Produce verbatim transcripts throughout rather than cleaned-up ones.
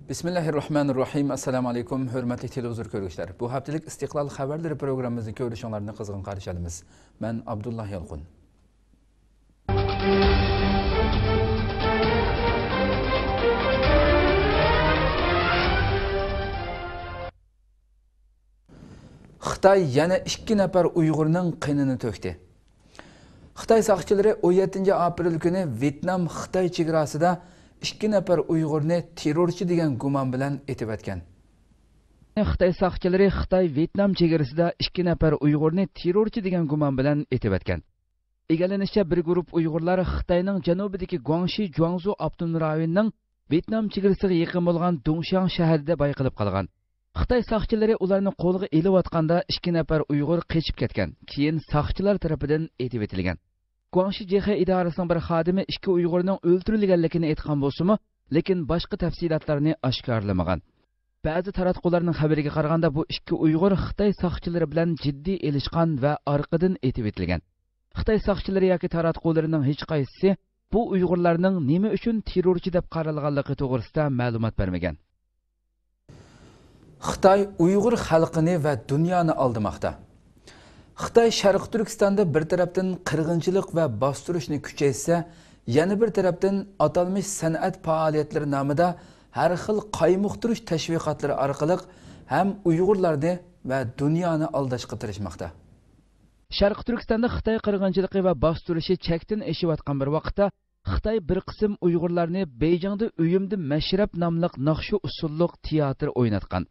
بىسمىللاھىررەھمانىررەھىم. ئەسسالامۇ ئەلەيكۇم، ھۆرمەتلىك تېلېۋىزور كۆرگۈچىلەر. بۇ ھەپتىلىك ئىستىقلال خەۋەرلىرى پروگراممىمىزنى كۆرۈشۈڭلارنى قىزغىن قارشى ئالىمىز. مەن ئابدۇللا يالقۇن. خىتاي يەنە ئىككى نەپەر ئۇيغۇرنىڭ قېنىنى تۆكتى. خىتاي ساقچىلىرى ئون يەتتىنچى ئاپرېل كۈنى ۋيېتنام-خىتاي چېگراسىدا ئىككى نەپەر ئۇيغۇرنى تېررورچى دېگەن گۇمان بىلەن ئېتىۋەتكەن. خىتاي ساقچىلىرى خىتاي-ۋيېتنام چېگرىسىدا ئىككى نەپەر ئۇيغۇرنى تېررورچى دېگەن گۇمان بىلەن ئېتىۋەتكەن. ئىگىلىنىشىچە، بىر گۇرۇپ ئۇيغۇرلار خىتاينىڭ جەنۇبىدىكى گۇاڭشى جۇاڭزۇ ئاپتونوم رايونىنىڭ ۋيېتنام چېگرىسىغا يېقىن بولغان دۇڭشياڭ شەھىرىدە بايقىلىپ قالغان. خىتاي ساقچىلىرى ئۇلارنى قولغا ئېلىۋاتقاندا، ئىككى نەپەر ئۇيغۇر قېچىپ كەتكەن، كېيىن ساقچىلار تەرىپىدىن ئېتىۋېتىلگەن. گۇاڭشى جېخې ئىدارىسىنىڭ بىر خادىمى ئىككى ئۇيغۇرنىڭ ئۆلتۈرۈلگەنلىكىنى ئېيتقان بولسىمۇ، لېكىن باشقا تەپسىلاتلارنى ئاشكارىلىمىغان. بەزى تاراتقۇلارنىڭ خەۋىرىگە قارىغاندا، بۇ ئىككى ئۇيغۇر خىتاي ساقچىلىرى بىلەن جىددىي ئېلىشقان ۋە ئارقىدىن ئېتىۋېتىلگەن. خىتاي ساقچىلىرى ياكى تاراتقۇلىرىنىڭ ھېچقايسىسى بۇ ئۇيغۇرلارنىڭ نېمە ئۈچۈن تېررورچى دەپ قارالغانلىقى توغرىسىدا مەلۇمات بەرمىگەن. خىتاي ئۇيغۇر خەلقىنى ۋە دۇنيانى ئالدىماقتا. خىتاي شەرقىي تۈركىستاندا بىر تەرەپتىن قىرغىنچىلىق ۋە باستۇرۇشنى كۈچەيتسە، يەنە بىر تەرەپتىن ئاتالمىش سەنئەت پائالىيەتلىرى نامىدا ھەر خىل قايمۇقتۇرۇش تەشۋىقاتلىرى ئارقىلىق ھەم ئۇيغۇرلارنى ۋە دۇنيانى ئالداشقا تىرىشماقتا. شەرقىي تۈركىستاندا خىتاي قىرغىنچىلىقى ۋە باستۇرۇشى چەكتىن ئېشىۋاتقان بىر ۋاقىتتا، خىتاي بىر قىسىم ئۇيغۇرلارنى بېيجىڭدا ئۆيۈمدە مەشرەپ ناملىق ناخشا ئۇسسۇللۇق تىياتىر ئويناتقان.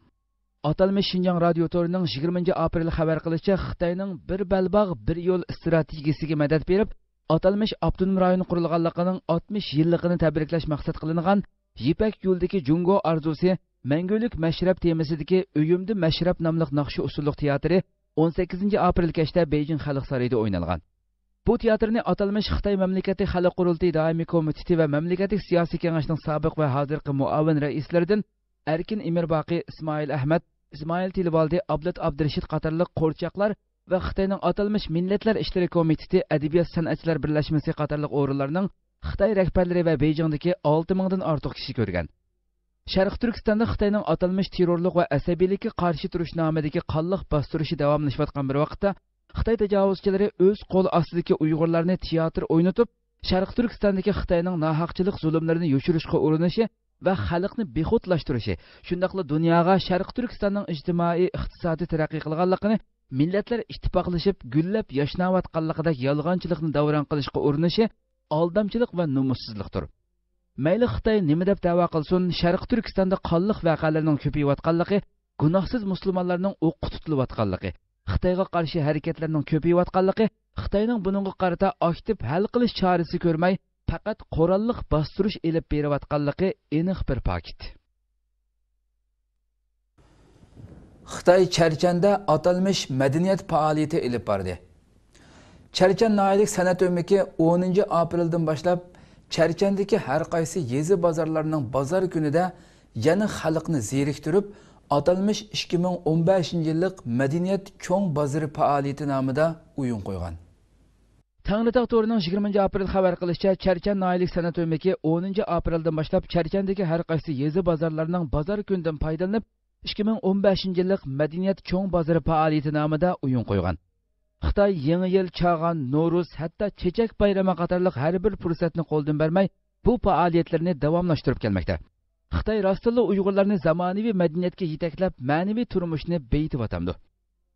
ئاتالمىش شىنجاڭ رادىيو تورىنىڭ يىگىرمىنچى ئاپرېل خەۋەر قىلىشىچە، خىتاينىڭ بىر بەلباغ، بىر يول ئىستراتېگىيىسىگە مەدەت بېرىپ، ئاتالمىش ئاپتونوم رايون قۇرۇلغانلىقىنىڭ ئاتمىش يىللىقىنى تەبرىكلەش مەقسەت قىلىنغان يىپەك يولىدىكى جۇڭگو ئارزۇسى مەڭگۈلۈك مەشرەپ تېمىسىدىكى ئۆيۈمدە مەشرەپ ناملىق ناخشا ئۇسسۇللۇق تىياتىرى ئون سەككىزىنچى ئاپرېل كەچتە بېيجىڭ خەلق سارىيىدا ئوينالغان. بۇ تىياتىرنى ئاتالمىش خىتاي مەملىكەتلىك خەلق قۇرۇلتىيى دائىمىي كومىتېتى ۋە مەملىكەتلىك سىياسىي كېڭەشنىڭ سابىق ۋە ھازىرقى مۇئاۋىن رەئىسلىرىدىن ئەركىن ئىمىرباقى، ئىسمائىل ئەھمەت، ئىسمائىل تىلىۋالدى، ئابلەت ئابدۇرېشىت قاتارلىق قورچاقلار ۋە خىتاينىڭ ئاتالمىش مىللەتلەر ئىشلىرى كومىتېتى، ئەدەبىيات سەنئەتچىلەر بىرلەشمىسى قاتارلىق ئورۇنلارنىڭ خىتاي رەھبەرلىرى ۋە بېيجىڭدىكى ئالتە مىڭدىن ئارتۇق كىشى كۆرگەن. شەرقىي تۈركىستاندا خىتاينىڭ ئاتالمىش تېررورلۇق ۋە ئەسەبىيلىككە قارشى تۇرۇش نامىدىكى قانلىق باستۇرۇشى داۋاملىشىۋاتقان بىر ۋاقىتتا، خىتاي تاجاۋۇزچىلىرى ئۆز قول ئاستىدىكى ئۇيغۇرلارنى تىياتىر ئوينىتىپ، شەرقىي تۈركىستاندىكى خىتاينىڭ ناھەقچىلىق زۇلۇملىرىنى يوشۇرۇشقا ئۇرۇنۇشى ۋە خەلقنى بىخۇدلاشتۇرۇشى، شۇنداقلا دۇنياغا شەرقىي تۈركىستاننىڭ ئىجتىمائىي، ئىقتىسادىي تەرەققىي قىلغانلىقىنى، مىللەتلەر ئىتتىپاقلىشىپ گۈللەپ ياشناۋاتقانلىقىدەك يالغانچىلىقنى داۋراڭ قىلىشقا ئۇرۇنۇشى ئالدامچىلىق ۋە نومۇسسىزلىقتۇر. مەيلى خىتاي نېمە دەپ دەۋا قىلسۇن، شەرقىي تۈركىستاندا قانلىق ۋەقەلەرنىڭ كۆپىيىۋاتقانلىقى، گۇناھسىز مۇسۇلمانلارنىڭ ئوققا تۇتۇلۇۋاتقانلىقى، خىتايغا قارشى ھەرىكەتلەرنىڭ كۆپىيىۋاتقانلىقى، خىتاينىڭ بۇنىڭغا قارىتا ئاكتىپ ھەل قىلىش چارىسى كۆرمەي، پەقەت قوراللىق باستۇرۇش ئېلىپ بېرىۋاتقانلىقى ئېنىق بىر پاكىت. خىتاي چەرچەندە ئاتالمىش مەدەنىيەت پائالىيىتى ئېلىپ باردى. چەرچەن ناھىيەلىك سەنئەت ئۆمىكى ئونىنچى ئاپرېلدىن باشلاپ چەرچەندىكى ھەر قايسى يېزا بازارلارنىڭ بازار كۈنىدە يەنە خەلقنى زېرىكتۈرۈپ، ئاتالمىش ئىككى مىڭ ئون بەشىنچى يىللىق مەدەنىيەت چوڭ بازىرى پائالىيىتى نامىدا ئويۇن قويغان. تەڭرىتاغ تورىنىڭ يىگىرمىنچى ئاپرېل خەۋەر قىلىشىچە، چەرچەن ناھىيەلىك سەنئەت ئۆمىكى ئونىنچى ئاپرېلدىن باشلاپ چەرچەندىكى ھەر قايسى يېزا بازارلارنىڭ بازار كۈنىدىن پايدىلىنىپ، ئىككى مىڭ ئون بەشىنچى يىللىق مەدەنىيەت چوڭ بازىرى پائالىيىتى نامىدا ئويۇن قويغان. خىتاي يېڭى يىل، چاغان، نورۇز، ھەتتا چېچەك بايرىمى قاتارلىق ھەر بىر پۇرسەتنى قولدىن بەرمەي، بۇ پائالىيەتلىرىنى داۋاملاشتۇرۇپ كەلمەكتە. خىتاي راستتىنلا ئۇيغۇرلارنى زامانىۋى مەدەنىيەتكە يېتەكلەپ، مەنىۋى تۇرمۇشنى بېيىتىۋاتامدۇ؟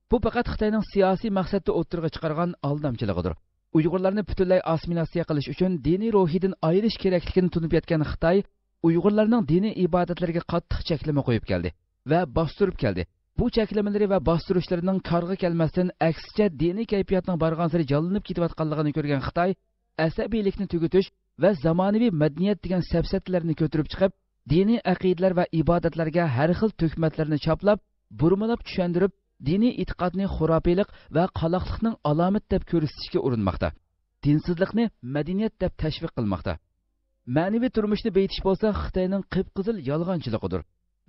بۇ پەقەت خىتاينىڭ سىياسىي مەقسەتتە ئوتتۇرىغا چىقارغان ئالدامچىلىقىدۇر. ئۇيغۇرلارنى پۈتۈنلەي ئاسسىمىلياتسىيە قىلىش ئۈچۈن دىنىي روھىدىن ئايرىش كېرەكلىكىنى تونۇپ يەتكەن خىتاي ئۇيغۇرلارنىڭ دىنىي ئىبادەتلىرىگە قاتتىق چەكلىمە قويۇپ كەلدى ۋە باستۇرۇپ كەلدى. بۇ چەكلىمىلىرى ۋە باستۇرۇشلىرىنىڭ كارغا كەلمەستىن، ئەكسىچە دىنىي كەيپىياتنىڭ بارغانسېرى جانلىنىپ كېتىۋاتقانلىقىنى كۆرگەن خىتاي ئەسەبىيلىكنى تۈگىتىش ۋە زامانىۋى مەدەنىيەت دېگەن سەپسەتىلەرنى كۆتۈرۈپ چىقىپ، دىنىي ئەقىدىلەر ۋە ئىبادەتلەرگە ھەر خىل تۆھمەتلەرنى چاپلاپ، بۇرمىلاپ چۈشەندۈرۈپ، دىنىي ئېتىقادنى خۇراپىيلىق ۋە قالاقلىقنىڭ ئالامىتى دەپ كۆرسىتىشكە ئۇرۇنماقتا. دىنسىزلىقنى مەدەنىيەت دەپ تەشۋىق قىلماقتا. مەنىۋى تۇرمۇشنى بېيىتىش بولسا خىتاينىڭ قىپقىزىل يالغانچىلىقىدۇر.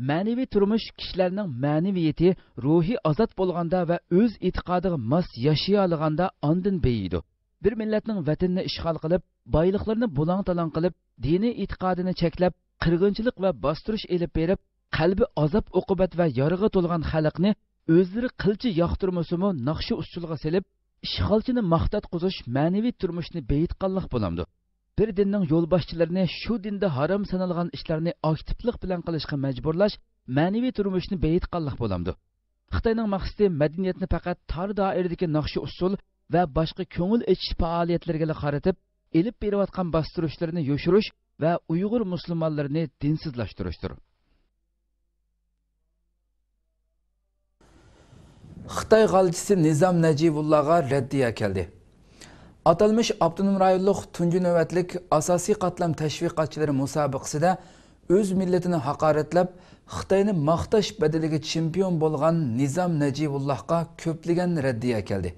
مەنىۋى تۇرمۇش كىشىلەرنىڭ مەنىۋىيىتى، روھى ئازاد بولغاندا ۋە ئۆز ئېتىقادىغا ماس ياشىيالىغاندا ئاندىن بېيىيدۇ. بىر مىللەتنىڭ ۋەتىنىنى ئىشغال قىلىپ، بايلىقلىرىنى بۇلاڭ-تالاڭ قىلىپ، دىنىي ئېتىقادىنى چەكلەپ، قىرغىنچىلىق ۋە باستۇرۇش ئېلىپ بېرىپ، قەلبى ئازاب-ئوقۇبەت ۋە يارىغا تولغان خەلقنى ئۆزلىرى قىلچە ياقتۇرمىسىمۇ ناخشا-ئۇسسۇلغا سېلىپ، ئىشغالچىنى ماختاتقۇزۇش مەنىۋى تۇرمۇشنى بېيىتقانلىق بولامدۇ؟ بىر دىننىڭ يولباشچىلىرىنى شۇ دىندا ھارام سانالغان ئىشلارنى ئاكتىپلىق بىلەن قىلىشقا مەجبۇرلاش مەنىۋى تۇرمۇشنى بېيىتقانلىق بولامدۇ؟ خىتاينىڭ مەقسىتى مەدەنىيەتنى پەقەت تار دائىرىدىكى ناخشا-ئۇسسۇل ۋە باشقا كۆڭۈل ئېچىش پائالىيەتلىرىگىلا قارىتىپ، ئېلىپ بېرىۋاتقان باستۇرۇشلىرىنى يوشۇرۇش ۋە ئۇيغۇر مۇسۇلمانلىرىنى دىنسىزلاشتۇرۇشتۇر. خىتاي غالچىسى نىزام نەجىۋۇللاغا رەددىيە كەلدى. ئاتالمىش ئاپتونوم رايونلۇق تۇنجى نۆۋەتلىك ئاساسىي قاتلام تەشۋىقاتچىلىرى مۇسابىقىسىدە ئۆز مىللىتىنى ھاقارەتلەپ، خىتاينى ماختاش بەدىلىگە چېمپىيون بولغان نىزام نەجىۋۇللاھقا كۆپلىگەن رەددىيە كەلدى.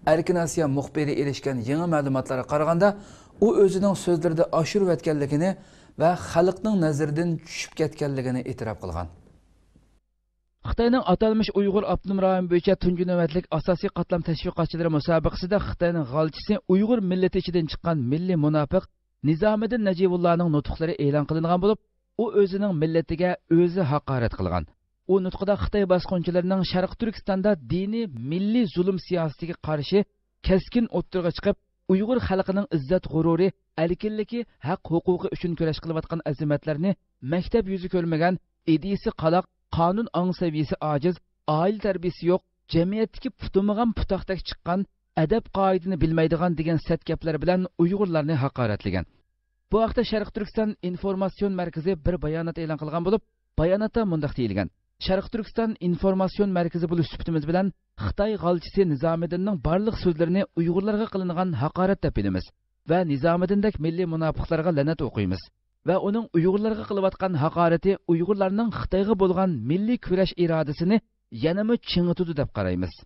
ئەركىن ئاسىيا مۇخبىرى ئېرىشكەن يېڭى مەلۇماتلارغا قارىغاندا، ئۇ ئۆزىنىڭ سۆزلىرىدە ئاشۇرۇۋەتكەنلىكىنى ۋە خەلقنىڭ نەزىرىدىن چۈشۈپ كەتكەنلىكىنى ئېتىراپ قىلغان. خىتاينىڭ ئاتالمىش ئۇيغۇر ئاپتونوم رايونى بويىچە تۇنجى نۆۋەتلىك ئاساسىي قاتلام تەشۋىقاتچىلىرى مۇسابىقىسىدە خىتاينىڭ غالچىسى، ئۇيغۇر مىللىتى ئىچىدىن چىققان مىللىي مۇناپىق نىزامىدىن نەجىۋۇللانىڭ نۇتۇقلىرى ئېلان قىلىنغان بولۇپ، ئۇ ئۆزىنىڭ مىللىتىگە ئۆزى ھاقارەت قىلغان. ئۇ نۇتقىدا خىتاي باسقۇنچىلىرىنىڭ شەرقىي تۈركىستاندا دىنىي مىللىي زۇلۇم سىياسىتىگە قارشى كەسكىن ئوتتۇرىغا چىقىپ، ئۇيغۇر خەلقىنىڭ ئىززەت غۇرۇرى، ئەركىنلىكى، ھەق ھوقۇقى ئۈچۈن كۈرەش قىلىۋاتقان ئەزىمەتلەرنى مەكتەپ يۈزى كۆرمىگەن، ئىدىيىسى قالاق، قانۇن ئاڭ سەۋىيىسى ئاجىز، ئائىلە تەربىيىسى يوق، جەمئىيەتتىكى پۇتۇمىغان پۇتاقتەك چىققان، ئەدەپ قائىدىنى بىلمەيدىغان دېگەن سەت گەپلەر بىلەن ئۇيغۇرلارنى ھاقارەتلىگەن. بۇ ھەقتە شەرقىي تۈركىستان ئىنفورماتسىيون مەركىزى بىر بايانات ئېلان قىلغان بولۇپ، باياناتتا مۇنداق دېيىلگەن: شەرقىي تۈركىستان ئىنفورماتسىيون مەركىزى بولۇش سۈپىتىمىز بىلەن خىتاي غالچىسى نىزامىدىننىڭ بارلىق سۆزلىرىنى ئۇيغۇرلارغا قىلىنغان ھاقارەت دەپ بىلىمىز ۋە نىزامىدىندەك مىللىي مۇناپىقلارغا لەنەت ئوقۇيمىز ۋە ئۇنىڭ ئۇيغۇرلارغا قىلىۋاتقان ھاقارىتى ئۇيغۇرلارنىڭ خىتايغا بولغان مىللىي كۈرەش ئىرادىسىنى يەنىمۇ چىڭىتىدۇ دەپ قارايمىز.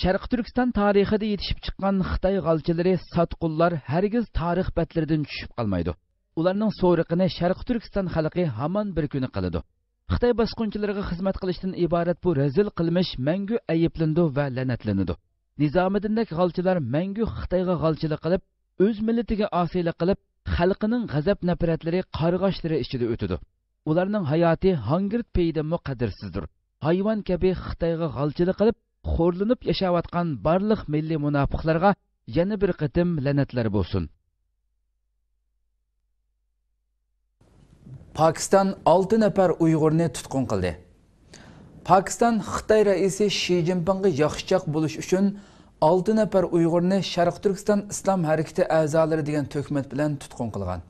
شەرقىي تۈركىستان تارىخىدا يېتىشىپ چىققان خىتاي غالچىلىرى ساتقۇنلار ھەرگىز تارىخ بەتلىرىدىن چۈشۈپ قالمايدۇ. ئۇلارنىڭ سورىقىنى شەرقىي تۈركىستان خەلقى ھامان بىر كۈنى قىلىدۇ. خىتاي باسقۇنچىلىرىغا خىزمەت قىلىشتىن ئىبارەت بۇ رەزىل قىلمىش مەڭگۈ ئەيىبلىنىدۇ ۋە لەنەتلىنىدۇ. نىزامىدىندەك غالچىلار مەڭگۈ خىتايغا غالچىلىق قىلىپ، ئۆز مىللىتىگە ئاسىيلىق قىلىپ، خەلقىنىڭ غەزەپ-نەپرەتلىرى قارغاشلىرى ئىچىدە ئۆتىدۇ. ئۇلارنىڭ ھاياتى ھاڭگىرت پېيىدىنمۇ قەدىرسىزدۇر. ھايۋان كەبى خىتايغا غالچىلىق قىلىپ، خورلىنىپ ياشاۋاتقان بارلىق مىللىي مۇناپىقلارغا يەنە بىر قېتىم لەنەتلەر بولسۇن. پاكىستان ئالتە نەپەر ئۇيغۇرنى تۇتقۇن قىلدى. پاكىستان خىتاي رەئىسى شى جىنپىڭغا ياخشىچاق بولۇش ئۈچۈن ئالتە نەپەر ئۇيغۇرنى شەرقىي تۈركىستان ئىسلام ھەرىكىتى ئەزالىرى دېگەن تۆھمەت بىلەن تۇتقۇن قىلغان.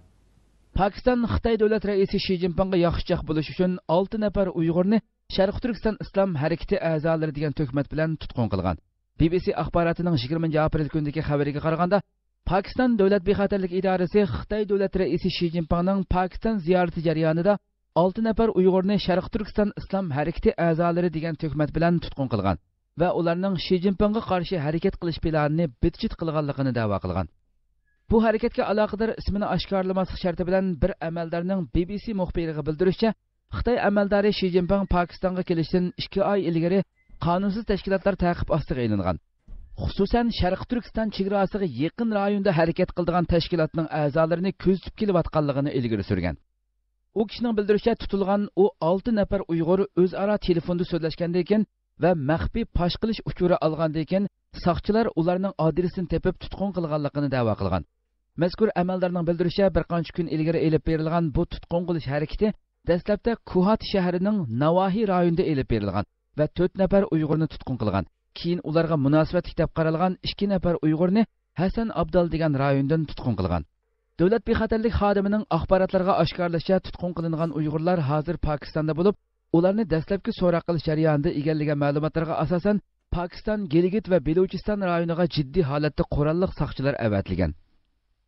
پاكىستان خىتاي دۆلەت رەئىسى شى جىنپىڭغا ياخشىچاق بولۇش ئۈچۈن ئالتە نەپەر ئۇيغۇرنى شەرقىي تۈركىستان ئىسلام ھەرىكىتى ئەزالىرى دېگەن تۆھمەت بىلەن تۇتقۇن قىلغان. بى بى سى ئاخباراتىنىڭ يىگىرمىنچى ئاپرېل كۈنىدىكى خەۋىرىگە قارىغاندا، پاكىستان دۆلەت بىخەتەرلىك ئىدارىسى خىتاي دۆلەت رەئىسى شى جىنپىڭنىڭ پاكىستان زىيارىتى جەريانىدا ئالتە نەپەر ئۇيغۇرنى شەرقىي تۈركىستان ئىسلام ھەرىكىتى ئەزالىرى دېگەن تۆھمەت بىلەن تۇتقۇن قىلغان ۋە ئۇلارنىڭ شى جىنپىڭغا قارشى ھەرىكەت قىلىش پىلانىنى بىتچىت قىلغانلىقىنى دەۋا قىلغان. بۇ ھەرىكەتكە ئالاقىدار ئىسمىنى ئاشكارىلىماسلىق شەرتى بىلەن بىر ئەمەلدارنىڭ بى بى سى مۇخبىرىغا بىلدۈرۈشىچە، خىتاي ئەمەلدارى شى جىنپىڭ پاكىستانغا كېلىشتىن ئىككى ئاي ئىلگىرى قانۇنسىز تەشكىلاتلار تەقىب ئاستىغا ئېلىنغان. خۇسۇسەن، شەرقىي تۈركىستان چېگراسىغا يېقىن رايوندا ھەرىكەت قىلىدىغان تەشكىلاتنىڭ ئەزالىرىنى كۆزىتىپ كېلىۋاتقانلىقىنى ئىلگىرى سۈرگەن. ئۇ كىشىنىڭ بىلدۈرۈشىچە، تۇتۇلغان ئۇ ئالتە نەپەر ئۇيغۇر ئۆزئارا تېلېفوندا سۆزلەشكەندىن كېيىن ۋە مەخپىي پاش قىلىش ئۇچۇرى ئالغاندىن كېيىن، ساقچىلار ئۇلارنىڭ ئادرېسىنى تېپىپ تۇتقۇن قىلغانلىقىنى دەۋا قىلغان. مەزكۇر ئەمەلدارنىڭ بىلدۈرۈشىچە، بىر قانچە كۈن ئىلگىرى ئېلىپ بېرىلغان بۇ تۇتقۇن قىلىش ھەرىكىتى دەسلەپتە كۇھات شەھىرىنىڭ ناۋاھى رايونىدا ئېلىپ بېرىلغان ۋە تۆت نەپەر ئۇيغۇرنى تۇتقۇن قىلغان. كېيىن ئۇلارغا مۇناسىۋەتلىك دەپ قارالغان ئىككى نەپەر ئۇيغۇرنى ھەسەن ئابدال دېگەن رايوندىن تۇتقۇن قىلغان. دۆلەت بىخەتەرلىك خادىمىنىڭ ئاخباراتلارغا ئاشكارىلىشىچە، تۇتقۇن قىلىنغان ئۇيغۇرلار ھازىر پاكىستاندا بولۇپ، ئۇلارنى دەسلەپكى سوراق قىلىش جەريانىدا ئىگىلىگەن مەلۇماتلارغا ئاساسەن، پاكىستان گىلگىت ۋە بېلۇچىستان رايونىغا جىددىي ھالەتتە قوراللىق ساقچىلار ئەۋەتىلگەن.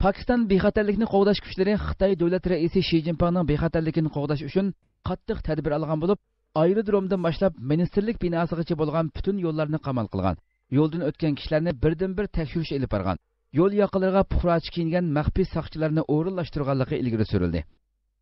پاكىستان بىخەتەرلىكنى قوغداش كۈچلىرى خىتاي دۆلەت رەئىسى شى جىنپىڭنىڭ بىخەتەرلىكىنى قوغداش ئۈچۈن قاتتىق تەدبىر ئالغان بولۇپ، ئايرودرومدىن باشلاپ مىنىستىرلىك بىناسىغىچە بولغان پۈتۈن يوللارنى قامال قىلغان. يولدىن ئۆتكەن كىشىلەرنى بىردىنبىر تەكشۈرۈش ئېلىپ بارغان. يول ياقىلىرىغا پۇقراچە كىيىنگەن مەخپىي ساقچىلارنى ئورۇنلاشتۇرغانلىقى ئىلگىرى سۈرۈلدى.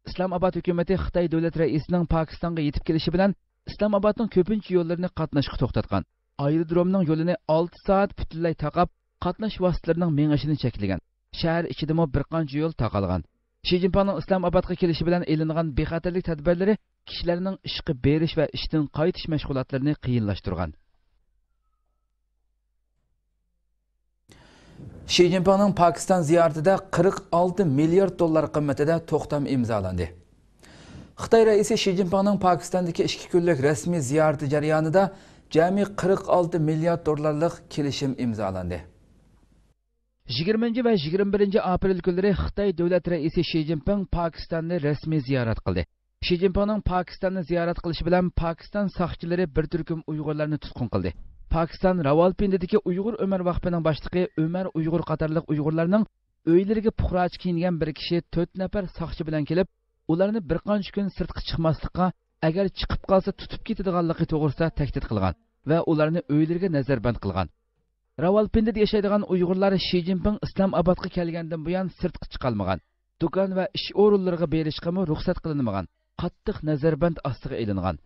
ئىسلام ئاباد ھۆكۈمىتى خىتاي دۆلەت رەئىسىنىڭ پاكىستانغا يېتىپ كېلىشى بىلەن ئىسلام ئابادنىڭ كۆپىنچە يوللىرىنى قاتناشقا توختاتقان. ئايرودرومنىڭ يولىنى ئالتە سائەت پۈتۈنلەي تاقاپ، قاتناش ۋاسىتىلىرىنىڭ مېڭىشىنى چەكلىگەن. شەھەر ئىچىدىمۇ بىر قانچە يول تاقالغان. شى جىنپىڭنىڭ ئىسلام ئابادقا كېلىشى بىلەن ئېلىنغان بىخەتەرلىك تەدبىرلىرى كىشىلەرنىڭ ئىشقا بېرىش ۋە ئىشتىن قايتىش مەشغۇلاتلىرىنى قىيىنلاشتۇرغان. شى جىنپىڭنىڭ پاكىستان زىيارىتىدە قىرىق ئالتە مىليارد دوللار قىممىتىدە توختام ئىمزالاندى. خىتاي رەئىسى شى جىنپىڭنىڭ پاكىستاندىكى ئىككى كۈنلۈك رەسمىي زىيارىتى جەريانىدا جەمئىي قىرىق ئالتە مىليارد دوللارلىق كېلىشىم ئىمزالاندى. يىگىرمىنچى ۋە يىگىرمە بىرىنچى ئاپرېل كۈنلىرى خىتاي دۆلەت رەئىسى شى جىنپىڭ پاكىستاننى رەسمىي زىيارەت قىلدى. شى جىنپىڭنىڭ پاكىستاننى زىيارەت قىلىشى بىلەن پاكىستان ساقچىلىرى بىر تۈركۈم ئۇيغۇرلارنى تۇتقۇن قىلدى. پاكىستان راۋالپىندىدىكى ئۇيغۇر ئۆمەر ۋەقپىنىڭ باشلىقى ئۆمەر ئۇيغۇر قاتارلىق ئۇيغۇرلارنىڭ ئۆيلىرىگە پۇقراچە كىيىنگەن بىر كىشى تۆت نەپەر ساقچى بىلەن كېلىپ، ئۇلارنى بىر قانچە كۈن سىرتقا چىقماسلىققا، ئەگەر چىقىپ قالسا تۇتۇپ كېتىدىغانلىقى توغرىسىدا تەھدىت قىلغان ۋە ئۇلارنى ئۆيلىرىگە نەزەربەند قىلغان. راۋالپىندىدا ياشايدىغان ئۇيغۇرلار شى جىنپىڭ ئىسلام ئابادقا كەلگەندىن بۇيان سىرتقا چىقالمىغان. دۇكان ۋە ئىش ئورۇنلىرىغا بېرىشقىمۇ رۇخسەت قىلىنمىغان، قاتتىق نەزەربەند ئاستىغا ئېلىنغان.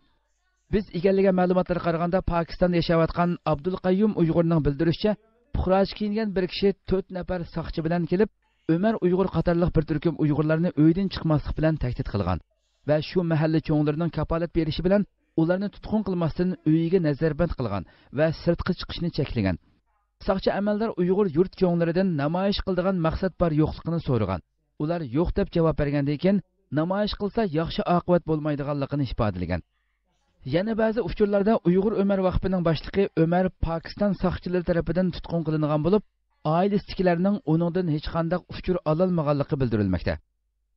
بىز ئىگىلىگەن مەلۇماتلارغا قارىغاندا، پاكىستاندا ياشاۋاتقان ئابدۇلقەييۇم ئۇيغۇرنىڭ بىلدۈرۈشىچە، پۇقراچە كىيىنگەن بىر كىشى تۆت نەپەر ساقچى بىلەن كېلىپ، ئۆمەر ئۇيغۇر قاتارلىق بىر تۈركۈم ئۇيغۇرلارنى ئۆيدىن چىقماسلىق بىلەن تەھدىت قىلغان ۋە شۇ مەھەللە چوڭلىرىنىڭ كاپالەت بېرىشى بىلەن ئۇلارنى تۇتقۇن قىلماستىن ئۆيىگە نەزەربەند قىلغان ۋە سىرتقا چىقىشنى چەكلىگەن. ساقچى ئەمەلدار ئۇيغۇر يۇرت چوڭلىرىدىن نامايىش قىلىدىغان مەقسەت بار يوقلۇقىنى سورىغان. ئۇلار يوق دەپ جاۋاب بەرگەندىن كېيىن، نامايىش قىلسا ياخشى ئاقىۋەت بولمايدىغانلىقىنى ئىپادىلىگەن. يەنە بەزى ئۇچۇرلاردا ئۇيغۇر ئۆمەر ۋەقپىنىڭ باشلىقى ئۆمەر پاكىستان ساقچىلىرى تەرىپىدىن تۇتقۇن قىلىنغان بولۇپ، ئائىلىسىدىكىلەرنىڭ ئۇنىڭدىن ھېچقانداق ئۇچۇر ئالالمىغانلىقى بىلدۈرۈلمەكتە.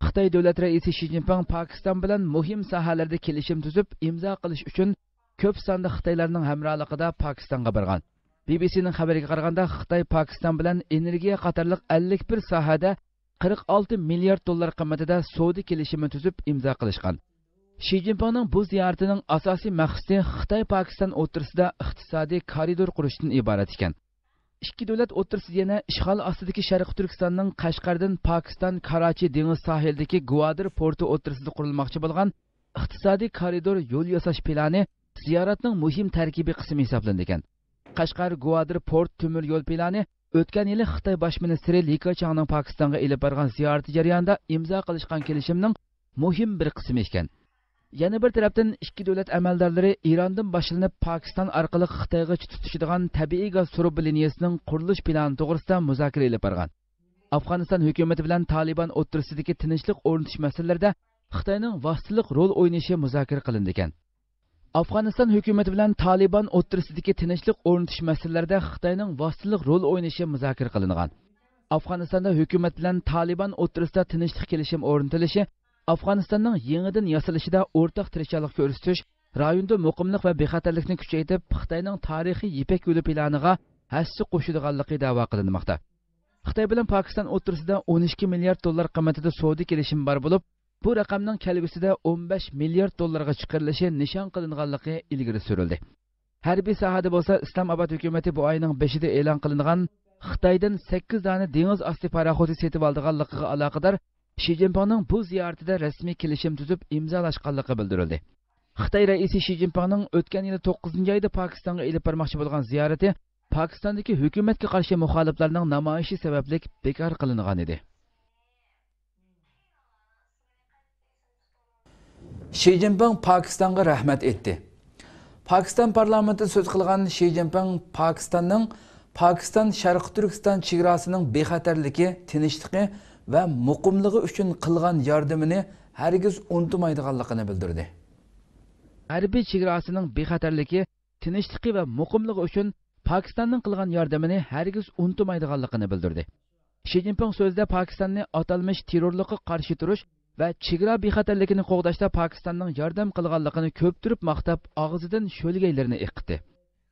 خىتاي دۆلەت رەئىسى شى جىنپىڭ پاكىستان بىلەن مۇھىم ساھەلەردە كېلىشىم تۈزۈپ ئىمزا قىلىش ئۈچۈن كۆپ ساندا خىتايلارنىڭ ھەمراھلىقىدا پاكىستانغا بارغان. بى بى سىنىڭ خەۋىرىگە قارىغاندا، خىتاي پاكىستان بىلەن ئېنېرگىيە قاتارلىق ئەللىك بىر ساھەدە قىرىق ئالتە مىليارد دوللار قىممىتىدە سودا كېلىشىمى تۈزۈپ ئىمزا قىلىشقان. شى جىنپىڭنىڭ بۇ زىيارىتىنىڭ ئاساسىي مەقسىتى خىتاي پاكىستان ئوتتۇرىسىدا ئىقتىسادىي كارىدور قۇرۇشتىن ئىبارەت ئىكەن. ئىككى دۆلەت ئوتتۇرىسىدا يەنە ئىشغال ئاستىدىكى شەرقىي تۈركىستاننىڭ قەشقەردىن پاكىستان كاراچى دېڭىز ساھىلىدىكى گۋادىر پورتى ئوتتۇرىسىدا قۇرۇلماقچى بولغان ئىقتىسادىي كارىدور يول ياساش پىلانى زىيارەتنىڭ مۇھىم تەركىبىي قىسمى ھېسابلىنىدىكەن. قەشقەر گۋادىر پورت تۆمۈر يول پىلانى ئۆتكەن يىلى خىتاي باش مىنىستىرى لى كېچاڭنىڭ پاكىستانغا ئېلىپ بارغان زىيارىتى جەريانىدا ئىمزا قىلىشقان كېلىشىمنىڭ مۇھىم بىر قىسمى ئىكەن. يەنە بىر تەرەپتىن، ئىككى دۆلەت ئەمەلدارلىرى ئىراندىن باشلىنىپ پاكىستان ئارقىلىق خىتايغىچە تۇتىشىدىغان تەبىئىي گاز تۇرۇبا لىنىيەسىنىڭ قۇرۇلۇش پىلانى توغرىسىدا مۇزاكىرە ئېلىپ بارغان. ئافغانىستان ھۆكۈمىتى بىلەن تالىبان ئوتتۇرىسىدىكى تىنچلىق ئورنىتىش مەسىلىلىرىدە خىتاينىڭ ۋاسىتىلىق رول ئوينىشى مۇزاكىرە قىلىنىدىكەن. ئافغانىستان ھۆكۈمىتى بىلەن تالىبان ئوتتۇرىسىدىكى تىنچلىق ئورنىتىش مەسىلىلىرىدە خىتاينىڭ ۋاسىتىلىق رول ئوينىشى مۇزاكىرە قىلىنغان. ئافغانىستاندا ھۆكۈمەت بىلەن تالىبان ئوتتۇرىسىدا تىنچلىق كېلىشىم ئورنىتىلىشى ئافغانىستاننىڭ يېڭىدىن ياسىلىشىدا ئورتاق تىرىشچانلىق كۆرسىتىش، رايوندا مۇقىملىق ۋە بىخەتەرلىكنى كۈچەيتىپ، خىتاينىڭ تارىخىي يىپەك يولى پىلانىغا ھەسسە قوشىدىغانلىقى دەۋا قىلىنماقتا. خىتاي بىلەن پاكىستان ئوتتۇرىسىدا ئون ئىككى مىليارد دوللار قىممىتىدە سودا كېلىشىمى بار بولۇپ، بۇ رەقەمنىڭ كەلگۈسىدە ئون بەش مىليارد دوللارغا چىقىرىلىشى نىشان قىلىنغانلىقى ئىلگىرى سۈرۈلدى. ھەربىي ساھەدە بولسا، ئىسلام ئاباد ھۆكۈمىتى بۇ ئاينىڭ بېشىدا ئېلان قىلىنغان خىتايدىن سەككىز دانە دېڭىز ئاستى پاراخوتى سېتىۋالىدىغانلىقىغا ئالاقىدار شى جىنپىڭنىڭ بۇ زىيارىتىدە رەسمىي كېلىشىم تۈزۈپ ئىمزالاشقانلىقى بىلدۈرۈلدى. خىتاي رەئىسى شى جىنپىڭنىڭ ئۆتكەن يىلى توققۇزىنچى ئايدا پاكىستانغا ئېلىپ بارماقچى بولغان زىيارىتى پاكىستاندىكى ھۆكۈمەتكە قارشى مۇخالىپلارنىڭ نامايىشى سەۋەبلىك بىكار قىلىنغان ئىدى. شى جىنپىڭ پاكىستانغا رەھمەت ئېيتتى. پاكىستان پارلامېنتىدا سۆز قىلغان شى جىنپىڭ پاكىستاننىڭ پاكىستان شەرقىي تۈركىستان چېگراسىنىڭ بىخەتەرلىكى، تىنچلىقى ۋە مۇقىملىقى ئۈچۈن قىلغان ياردىمىنى ھەرگىز ئۇنتۇمايدىغانلىقىنى بىلدۈردى. غەربىي چېگراسىنىڭ بىخەتەرلىكى، تىنچلىقى ۋە مۇقىملىقى ئۈچۈن پاكىستاننىڭ قىلغان ياردىمىنى ھەرگىز ئۇنتۇمايدىغانلىقىنى بىلدۈردى. شى جىنپىڭ سۆزىدە پاكىستاننى ئاتالمىش تېررورلۇققا قارشى تۇرۇش ۋە چېگرا بىخەتەرلىكىنى قوغداشتا پاكىستاننىڭ ياردەم قىلغانلىقىنى كۆپتۈرۈپ ماختاپ، ئاغزىدىن شۆلگەيلىرىنى ئېقىتتى.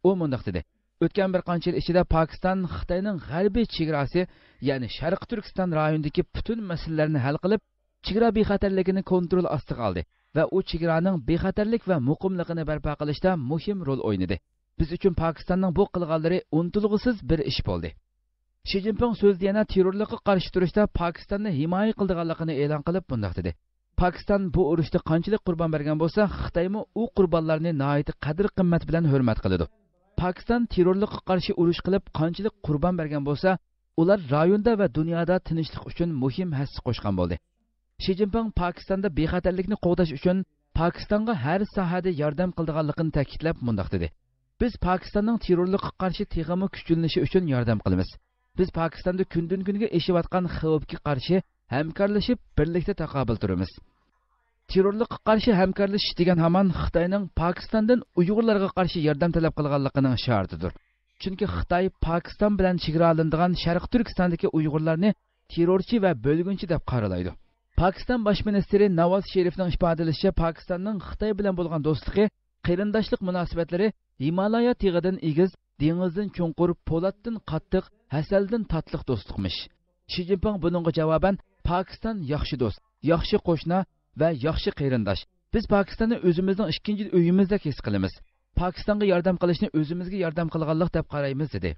ئۇ مۇنداق دېدى: «ئۆتكەن بىر قانچە يىل ئىچىدە پاكىستان خىتاينىڭ غەربىي چېگراسى، يەنى شەرقىي تۈركىستان رايونىدىكى پۈتۈن مەسىلىلەرنى ھەل قىلىپ، چېگرا بىخەتەرلىكىنى كونترول ئاستىغا ئالدى ۋە ئۇ چېگرانىڭ بىخەتەرلىك ۋە مۇقىملىقىنى بەرپا قىلىشتا مۇھىم رول ئوينىدى. بىز ئۈچۈن پاكىستاننىڭ بۇ قىلغانلىرى ئۇنتۇلغۇسىز بىر ئىش بولدى.» شى جىنپىڭ سۆزىدە يەنە تېررورلۇققا قارشى تۇرۇشتا پاكىستاننى ھىمايە قىلىدىغانلىقىنى ئېلان قىلىپ مۇنداق دېدى: «پاكىستان بۇ ئۇرۇشتا قانچىلىك قۇربان بەرگەن بولسا، خىتايمۇ ئۇ قۇربانلارنى ناھايىتى قەدىر-قىممەت بىلەن ھۆرمەت قىلىدۇ. پاكىستان تېررورلۇققا قارشى ئۇرۇش قىلىپ قانچىلىك قۇربان بەرگەن بولسا، ئۇلار رايوندا ۋە دۇنيادا تىنچلىق ئۈچۈن مۇھىم ھەسسە قوشقان بولدى. شى جىنپىڭ پاكىستاندا بىخەتەرلىكنى قوغداش ئۈچۈن پاكىستانغا ھەر ساھەدە ياردەم قىلىدىغانلىقىنى تەكىتلەپ مۇنداق دېدى: «بىز پاكىستاننىڭ تېررورلۇققا قارشى تېخىمۇ كۈچلىنىشى ئۈچۈن ياردەم قىلىمىز. بىز پاكىستاندا كۈندىن-كۈنگە ئېشىۋاتقان خەۋپكە قارشى ھەمكارلىشىپ، بىرلىكتە تاقابىل تۇرىمىز.» تېررورلۇققا قارشى ھەمكارلىشىش دېگەن ھامان خىتاينىڭ پاكىستاندىن ئۇيغۇرلارغا قارشى ياردەم تەلەپ قىلغانلىقىنىڭ ئىشارىتىدۇر. چۈنكى خىتاي پاكىستان بىلەن چېگرالىنىدىغان شەرقىي تۈركىستاندىكى ئۇيغۇرلارنى تېررورچى ۋە بۆلگۈنچى دەپ قارىلايدۇ. پاكىستان باش مىنىستىرى ناۋاز شېرىفنىڭ ئىپادىلىشىچە، پاكىستاننىڭ خىتاي بىلەن بولغان دوستلۇقى، قېرىنداشلىق مۇناسىۋەتلىرى ھىمالايا تېغىدىن ئېگىز، دېڭىزدىن چوڭقۇر، پولاتتىن قاتتىق، ھەسەلدىن تاتلىق دوستلۇقمىش. شى جىنپىڭ بۇنىڭغا جاۋابەن، «پاكىستان ياخشى دوست، ياخشى قوشنا ۋە ياخشى قېرىنداش. بىز پاكىستاننى ئۆزىمىزنىڭ ئىككىنچى ئۆيىمىزدەك ھېس قىلىمىز. پاكىستانغا ياردەم قىلىشنى ئۆزىمىزگە ياردەم قىلغانلىق دەپ قارايمىز» دېدى.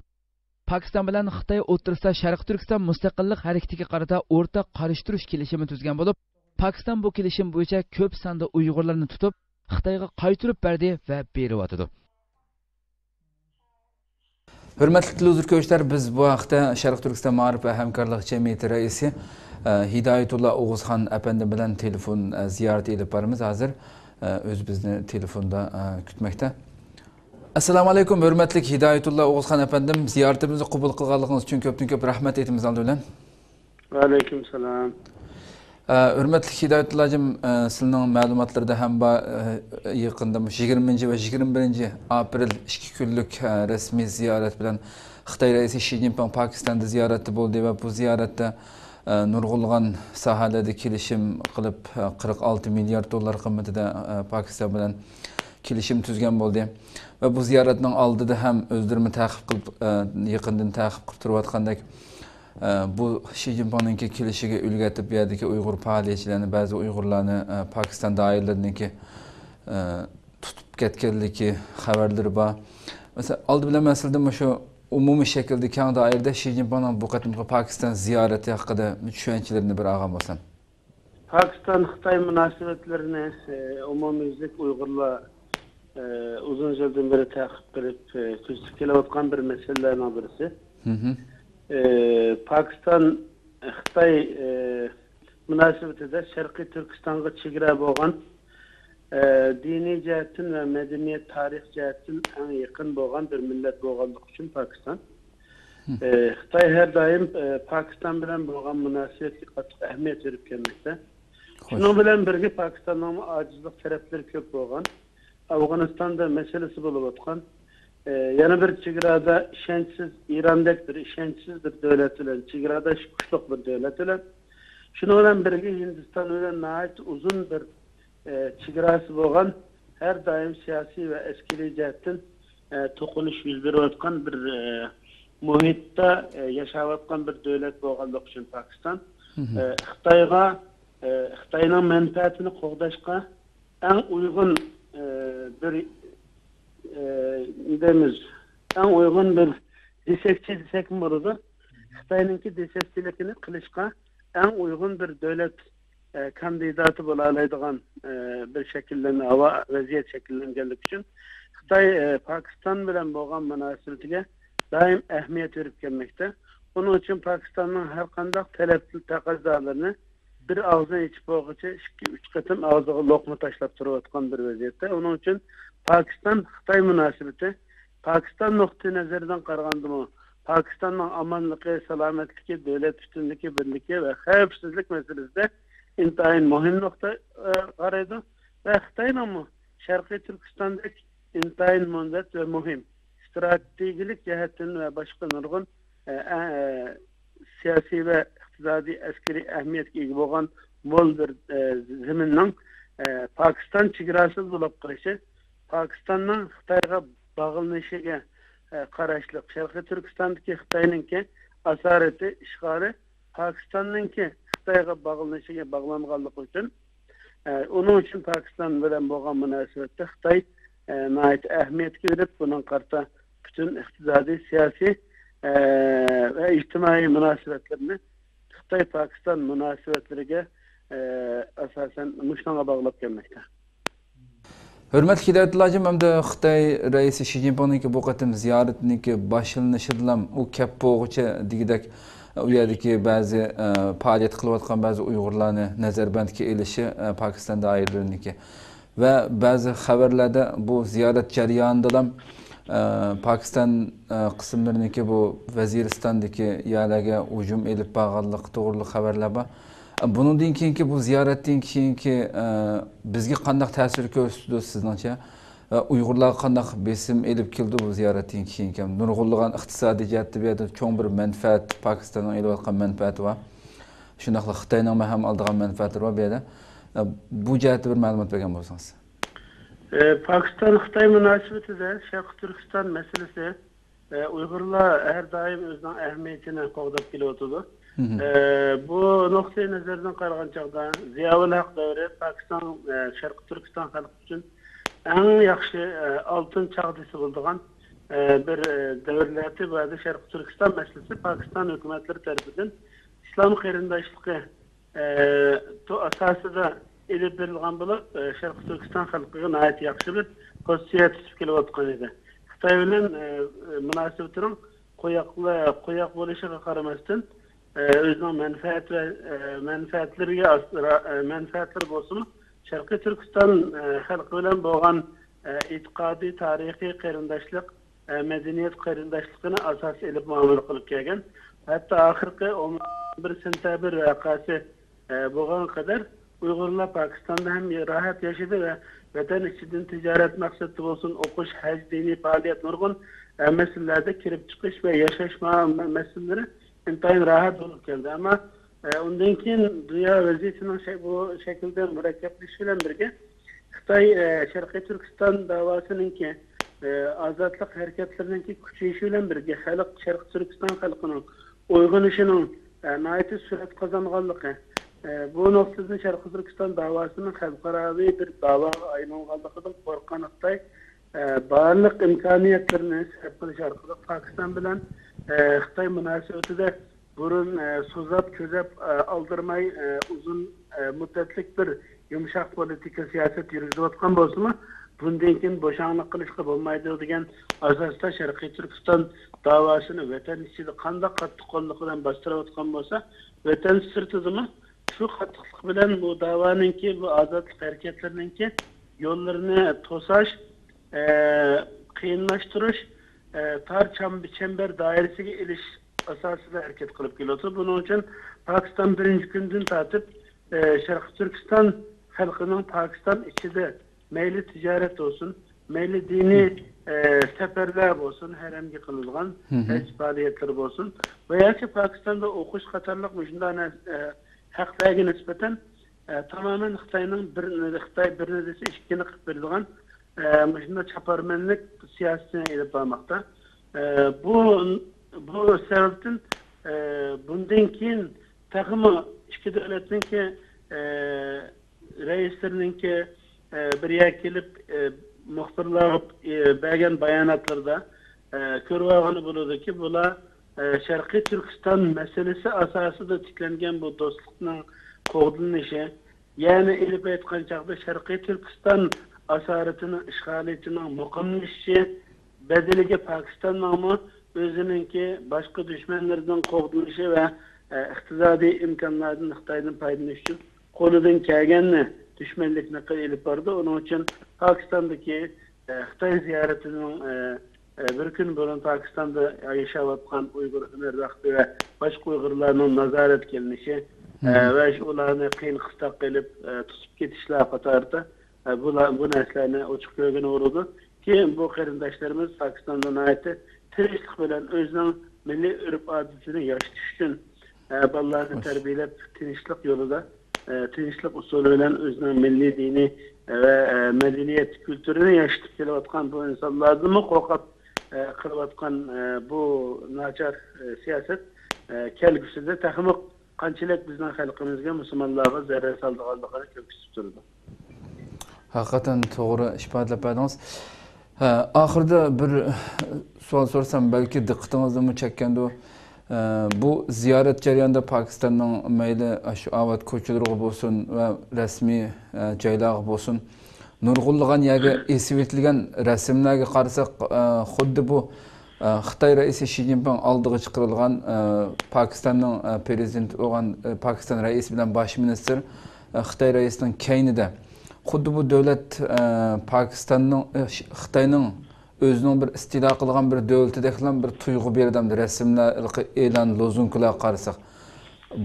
پاكىستان بىلەن خىتاي ئوتتۇرىسىدا شەرقىي تۈركىستان مۇستەقىللىق ھەرىكىتىگە قارىتا ئورتاق قارشى تۇرۇش كېلىشىمى تۈزگەن بولۇپ، پاكىستان بۇ كېلىشىم بويىچە كۆپ ساندا ئۇيغۇرلارنى تۇتۇپ، خىتايغا قايتۇرۇپ بەردى ۋە بېرىۋاتىدۇ. ھۆرمەتلىك تېلېۋىزور كۆرۈشلەر، بىز بۇ ھەقتە شەرقىي تۈركىستان مائارىپ ۋە ھەمكارلىق جەمئىيىتى رەئىسى، ئە، ھىدايەتۇللا ئوغۇزخان ئەپەندى بىلەن تېلېفون، ئە، زىيارىتى ئېلىپ بارىمىز. ھازىر، ئە، ئۆزى بىزنى تېلېفوندا، ئە، كۈتمەكتە. ئەسسالامۇ ئەلەيكۇم، ھۆرمەتلىك ھىدايەتۇللا ئوغۇزخان ئەپەندىم، زىيارىتىمىزنى قوبۇل قىلغانلىقىڭىز ئۈچۈن كۆپتىن كۆپ رەھمەت ئېيتىمىز ئالدى بىلەن. ۋەئەلەيكۇم سالام. ئە، ھۆرمەتلىك ھىدايەتۇللاجىم، ئە، سىلىنىڭ مەلۇماتلىرىدا ھەم بار، ئە، يېقىندا مۇشۇ يىگىرمىنچى ۋە يىگىرمە بىرىنچى ئاپرېل ئىككى كۈنلۈك، ئە، رەسمىي زىيارەت بىلەن خىتاي رەئىسى شى جىنپىڭ پاكىستاندا زىيارەتتە بولدى ۋە بۇ زىيارەتتە، ئە، نۇرغۇنلىغان ساھەلەردە كېلىشىم قىلىپ، ئە، قىرىق ئالتە مىليارد دوللار قىممىتىدە، ئە، پاكىستان بىلەن كېلىشىم تۈزگەن بولدى. ۋە بۇ زىيارەتنىڭ ئالدىدا ھەم ئۆزلىرىمۇ تەقىب قىلىپ، ئە، يېقىندىن تەقىب قىلىپ تۇرۇۋاتقاندەك، ئە، بۇ شى جىنپىڭنىڭكى كېلىشىگە ئۈلگە ئېتىپ، بۇ يەردىكى ئۇيغۇر پائالىيەتچىلەرنى، بەزى ئۇيغۇرلارنى، ئە، پاكىستان دائىرىلىرىنىڭكى، ئە، تۇتۇپ كەتكەنلىكى خەۋەرلىرى بار. مەسىلەن، ئالدى بىلەن مەسىلىدە مۇشۇ ئومۇمىي شەكىلدە، كەڭ دائىرىدە شى جىنپىڭنىڭ بۇ قېتىمقى پاكىستان زىيارىتى ھەققىدە چۈشەنچىلىرىنى بىر ئالغان بولسام. پاكىستان-خىتاي مۇناسىۋەتلىرىنى، ئى، ئومۇميۈزلۈك ئۇيغۇرلار، ئى، ئۇزۇن يىلدىن بېرى تەقىب قىلىپ، ئى، كۆزىتىپ كېلىۋاتقان بىر مەسىلىلەرنىڭ بىرسى. مھم. ئى، پاكىستان-خىتاي، ئى، مۇناسىۋىتىدە شەرقىي تۈركىستانغا چېگرا بولغان، ئى، دىنىي جەھەتتىن ۋە مەدەنىيەت، تارىخ جەھەتتىن ئەڭ يېقىن بولغان بىر مىللەت بولغانلىقى ئۈچۈن پاكىستان ئى، خىتاي ھەر دائىم، ئى، پاكىستان بىلەن بولغان مۇناسىۋەتكە قاتتىق ئەھمىيەت بېرىپ كەلمەكتە. خوش. شۇنىڭ بىلەن بىرگە، پاكىستاننىڭمۇ ئاجىزلىق تەرەپلىرى كۆپ بولغان. ئافغانىستاندا مەسىلىسى بولۇۋاتقان، ئى، يەنە بىر چېگرادا ئىشەنچسىز، ئىراندەك بىر ئىشەنچسىز بىر دۆلەت بىلەن، چېگراداش كۈچلۈك بىر دۆلەت بىلەن، شۇنىڭ بىلەن بىرگە، ھىندىستان بىلەن ناھايىتى ئۇزۇن بىر ئى، چېگراسى بولغان، ھەر دائىم سىياسىي ۋە ئەسكىرىي جەھەتتىن، ئى، توقۇنۇش يۈز بېرىۋاتقان بىر، ئى، مۇھىتتا، ئى، ياشاۋاتقان بىر دۆلەت بولغانلىقى ئۈچۈن پاكىستان، مھم. ئى، خىتايغا، ئى، خىتاينىڭ مەنپەئەتىنى قوغداشقا ئەڭ ئۇيغۇن، ئى، بىر، ئى، نېمە دەيمىز، ئەڭ ئۇيغۇن بىر دېسەكچى دېسەكمۇ بولىدۇ. خىتاينىڭكى دېسەكچىلىكىنى قىلىشقا ئەڭ ئۇيغۇن بىر دۆلەت، ئە، كاندىداتى بولالايدىغان، ئە، بىر شەكىللەن-، ھاۋا، ۋەزىيەت شەكىللەنگەنلىكى ئۈچۈن خىتاي، ئە، پاكىستان بىلەن بولغان مۇناسىۋىتىگە دائىم ئەھمىيەت بېرىپ كەلمەكتە. ئۇنىڭ ئۈچۈن پاكىستاننىڭ ھەر قانداق تەلەپ تەقەززالىرىنى بىر ئاغزىنى ئېچىپ بولغۇچە ئىككى، ئۈچ قېتىم ئاغزىغا لوقما تاشلاپ تۇرۇۋاتقان بىر ۋەزىيەتتە. ئۇنىڭ ئۈچۈن پاكىستان-خىتاي مۇناسىۋىتى، پاكىستان نۇقتىئى نەزىرىدىن قارىغاندىمۇ، پاكىستاننىڭ ئامانلىقى، سالامەتلىكى، دۆلەت پۈتۈنلۈكى، بىرلىكى ۋە خەۋپسىزلىك مەسىلىسىدە ئىنتايىن مۇھىم نۇقتا، ئە، قارايدۇ ۋە خىتاينىڭمۇ شەرقىي تۈركىستاندەك ئىنتايىن مۇنبەت ۋە مۇھىم، ئىستراتېگىيەلىك جەھەتتىن ۋە باشقا نۇرغۇن، ئە، ئە، سىياسىي ۋە ئىقتىسادىي، ئەسكىرىي ئەھمىيەتكە ئىگە بولغان مول بىر، ئە، زېمىننىڭ، ئە، پاكىستان چېگراسىدا بولۇپ قېلىشى پاكىستاننىڭ خىتايغا باغلىنىشىغا، ئە، قاراشلىق، شەرقىي تۈركىستاندىكى خىتاينىڭكى ئاسارىتى، ئىشغالى پاكىستاننىڭكى خىتايغا باغلىنىشىغا باغلانغانلىقى ئۈچۈن، ئە، ئۇنىڭ ئۈچۈن پاكىستان بىلەن بولغان مۇناسىۋەتتە خىتاي، ئە، ناھايىتى ئەھمىيەتكە ئېلىپ، بۇنىڭغا قارىتا پۈتۈن ئىقتىسادىي، سىياسىي، ئە، ۋە ئىجتىمائىي مۇناسىۋەتلىرىنى خىتاي-پاكىستان مۇناسىۋەتلىرىگە، ئە، ئاساسەن مۇشۇنىڭغا باغلاپ كەلمەكتە. ھۆرمەتلىك ھىدايەتۇللاجىم، ئەمدى خىتاي رەئىسى شى جىنپىڭنىڭكى بۇ قېتىم زىيارىتىنىڭكى باشلىنىشىدىلا ئۇ كەپ بولغۇچە دېگۈدەك، ئۇ يەردىكى بەزى، ئە، پائالىيەت قىلىۋاتقان بەزى ئۇيغۇرلارنى نەزەربەندكە ئېلىشى، ئە، پاكىستان دائىرىلىرىنىڭكى. ۋە بەزى خەۋەرلەردە بۇ زىيارەت جەريانىدىلا، ئە، پاكىستان، ئە، قىسىملىرىنىڭكى بۇ ۋەزىرىستاندىكى يەرلەرگە ھۇجۇم ئېلىپ بارغانلىقى توغرىلىق خەۋەرلەر بار. بۇنىڭدىن كېيىنكى بۇ زىيارەتتىن كېيىنكى، ئە، بىزگە قانداق تەسىر كۆرسىتىدۇ سىزنىڭچە؟ ئە، ئۇيغۇرلارغا قانداق بېسىم ئېلىپ كېلىدۇ بۇ زىيارەتتىن كېيىنكى؟ نۇرغۇنلىغان ئىقتىسادىي جەھەتتە بۇ يەردە چوڭ بىر مەنپەئەت، پاكىستاننىڭ ئېلىۋاتقان مەنپەئەتى بار. شۇنداقلا خىتاينىڭ ھەم ئالىدىغان مەنپەئەتلىرى بار بۇ يەردە. ئە، بۇ جەھەتتە بىر مەلۇمات بەرگەن بولسىڭىز. ئە، پاكىستان خىتاي مۇناسىۋىتىدە شەرقىي تۈركىستان مەسىلىسى، ئە، ئۇيغۇرلار ھەر دائىم ئۆزىنىڭ ئەھمىيىتىنى قوغداپ كېلىۋاتىدۇ. ئە، بۇ نۇقتىئى نەزەردىن قارىغان چاغدا زىياۋۇل ھەق دەۋرى پاكىستان، ئە، شەرقىي تۈركىستان خەلقى ئۈچۈن ئەڭ ياخشى، ئە، ئالتۇن چاغ دېسە بولىدىغان، ئە، بىر، ئە، دەۋرلەردە بۇ يەردە شەرقىي تۈركىستان مەسىلىسى پاكىستان ھۆكۈمەتلىرى تەرىپىدىن ئىسلام قېرىنداشلىقى، ئە، تو-، ئاساسىدا ئېلىپ بېرىلغان بولۇپ، ئە، شەرقىي تۈركىستان خەلقىگە ناھايىتى ياخشى بىر پوزىتسىيە تۇتۇپ كېلىۋاتقان ئىدى. خىتاي بىلەن، ئە، مۇناسىۋىتىنىڭ قويۇقلا-، قويۇق بولۇشىغا قارىماستىن، ئە، ئۆزىنىڭ مەنپەئەت ۋە، ئە، مەنپەئەتلىرىگە ئاس-، را-، ئە، مەنپەئەتلىرى بولسىمۇ، شەرقىي تۈركىستان، ئە، خەلقى بىلەن بولغان، ئە، ئېتىقادىي، تارىخىي قېرىنداشلىق، ئە، مەدەنىيەت قېرىنداشلىقىنى ئاساس ئېلىپ مۇئامىلە قىلىپ كەلگەن. ھەتتا ئاخىرقى ئون بىر سېنتەبىر ۋەقەسى، ئە، بولغانغا قەدەر ئۇيغۇرلار پاكىستاندا ھەم راھەت ياشىدى ۋە ۋەتەن ئىچىدىن تىجارەت مەقسەتتە بولسۇن، ئوقۇش، ھەج، دىنىي پائالىيەت، نۇرغۇن، ئە، مەسىلىلەردە كىرىپ چىقىش ۋە ياشاش ما-، مە-، مەسىلىلىرى ئىنتايىن راھەت بولۇپ كەلدى. ئەمما، ئە، ئۇندىن كېيىن دۇنيا ۋەزىيىتىنىڭ شەك-، بۇ شەكىلدە مۇرەككەپلىشىشى بىلەن بىرگە، خىتاي، ئە، شەرقىي تۈركىستان داۋاسىنىڭكى، ئە، ئازادلىق ھەرىكەتلىرىنىڭكى كۈچىيىشى بىلەن بىرگە، خەلق، شەرقىي تۈركىستان خەلقىنىڭ ئويغىنىشىنىڭ، ئە، ناھايىتى سۈرئەت قازانغانلىقى، ئە، بۇ نۇقتىدىن شەرقىي تۈركىستان داۋاسىنىڭ خەلقئاراۋى بىر داۋاغا ئايلانغانلىقىدىن قورققان خىتاي، ئە، بارلىق ئىمكانىيەتلىرىنى سەرپ قىلىش ئارقىلىق پاكىستان بىلەن، ئە، خىتاي مۇناسىۋىتىدە بۇرۇن، ئە، سوزاپ، چۆزەپ، ئە، ئالدىرىماي، ئە، ئۇزۇن، ئە، مۇددەتلىك بىر يۇمشاق پولىتىكا سىياسەت يۈرگۈزۈۋاتقان بولسىمۇ، بۇندىن كېيىن بوشاڭلىق قىلىشقا بولمايدۇ دېگەن ئاساستا شەرقىي تۈركىستان داۋاسىنى ۋەتەن ئىچىدە قانداق قاتتىق قوللۇق بىلەن باستۇرۇۋاتقان بولسا، ۋەتەن سىرتىدىمۇ شۇ قاتتىقلىق بىلەن بۇ داۋانىڭكى، بۇ ئازادلىق ھەرىكەتلىرىنىڭكى يوللىرىنى توساش، ئە، قىيىنلاشتۇرۇش، ئە، تار چام-، چەمبەر دائىرىسىگە ئېلىش ئاساسىدا ھەرىكەت قىلىپ كېلىۋاتىدۇ. بۇنىڭ ئۈچۈن پاكىستان بىرىنچى كۈندىن تارتىپ، ئە، شەرقىي تۈركىستان خەلقىنىڭ پاكىستان ئىچىدە مەيلى تىجارەت بولسۇن، مەيلى دىنىي، ئە، سەپەرلەر بولسۇن، ھەرەمگە قىلىنغان ھەج پائالىيەتلىرى بولسۇن ۋە ياكى پاكىستاندا ئوقۇش قاتارلىق مۇشۇنداق نەرس-، ئە، ھەقلەرگە نىسبەتەن، ئە، تامامەن خىتاينىڭ بىر، خىتاي بىرنى دېسە ئىككىنى قىلىپ بېرىدىغان، ئە، مۇشۇنداق چاپارمەنلىك سىياسىتىنى ئېلىپ بارماقتا. ئە، بۇ، بۇ سەۋەبتىن، ئە، بۇندىن كېيىن تېخىمۇ ئىككى دۆلەتنىڭكى، ئە، رەئىسلىرىنىڭكى، ئە، بىر يەرگە كېلىپ، ئە، مۇخبىرلارغا، ئە، بەرگەن باياناتلىرىدا، ئە، كۆرۈۋالغىلى بولىدۇكى، بۇلار، ئە، شەرقىي تۈركىستان مەسىلىسى ئاساسىدا تىكلەنگەن بۇ دوستلۇقنىڭ قوغدىلىنىشى، يەنى ئېلىپ ئېيتقان چاغدا شەرقىي تۈركىستان ئاسارىتىنىڭ ئىشغالىيىتىنىڭ مۇقىملىشىشى، بەدىلىگە پاكىستاننىڭمۇ ئۆزىنىڭكى باشقا دۈشمەنلىرىدىن قوغدىلىشى ۋە، ئە، ئىقتىسادىي ئىمكانلاردىن خىتايدىن پايدىلىنىش ئۈچۈن قولىدىن كەلگەننى دۈشمەنلىكنى ئېلىپ بارىدۇ. ئۇنىڭ ئۈچۈن پاكىستاندىكى، ئە، خىتاي زىيارىتىنىڭ، ئە، ئە، بىر كۈن بۇرۇن پاكىستاندا ياشاۋاتقان ئۇيغۇر ھۈنەر بەختى ۋە باشقا ئۇيغۇرلارنىڭ نازارەتكە ئېلىنىشى، ئە، ۋە شۇ ئۇلارنى قىيىن قىستاققا ئېلىپ، ئە، تۇتۇپ كېتىشلەر قاتارىدا، ئە، بۇلار، بۇ نەرسىلەرنى ئوچۇق كۆرگىلى بولىدۇ. كېيىن بۇ قېرىنداشلىرىمىز پاكىستاندا ناھايىتى تىرىشلىق بىلەن ئۆزىنىڭ مىللىي ئۆرپ-ئادىتىنى ياشىتىش ئۈچۈن، ئە، بالىلارنى تەربىيەلەپ، تىنچلىق يولىدا، ئە، تىنچلىق ئۇسۇلى بىلەن ئۆزىنىڭ مىللىي دىنى ۋە، ئە، مەدەنىيەت كۈلتۈرىنى ياشىتىپ كېلىۋاتقان بۇ ئىنسانلاردىنمۇ قورقۇپ، ئە، قىلىۋاتقان، ئە، بۇ ناچار، ئە، سىياسەت، ئە، كەلگۈسىدە تېخىمۇ قانچىلىك بىزنىڭ خەلقىمىزگە، مۇسۇلمانلارغا زەرەر سالىدىغانلىقىنى كۆرسىتىپ تۇرىدۇ. ھەقىقەتەن توغرا ئىپادىلەپ بەردىڭىز. ھە، ئاخىرىدا بىر سوئال سورىسام، بەلكى دىققىتىڭىزنىمۇ چەككەندۇ. ھە، بۇ زىيارەت جەريانىدا پاكىستاننىڭ مەيلى شۇ ئاۋات كوچىلىرىغا بولسۇن ۋە رەسمىي، ھە، جايلارغا بولسۇن، نۇرغۇنلىغان يەرگە ئېسىۋېتىلگەن رەسىملەرگە قارىساق، ھە، خۇددى بۇ ئە، خىتاي رەئىسى شى جىنپىڭ ئالدىغا چىقىرىلغان، ئە، پاكىستاننىڭ، ئە، پرېزىدېنتى بولغان، ئە، پاكىستان رەئىسى بىلەن باش مىنىستىر، ئە، خىتاي رەئىسىنىڭ كەينىدە خۇددى بۇ دۆلەت، ئە، پاكىستاننىڭ، ئە، ش-، خىتاينىڭ ئۆزىنىڭ بىر ئىستىلا قىلغان بىر دۆلىتىدەكلا بىر تۇيغۇ بېرىدۇ، رەسىملەر، ھېلىقى ئېلان، لوزۇنكىلارغا قارىساق.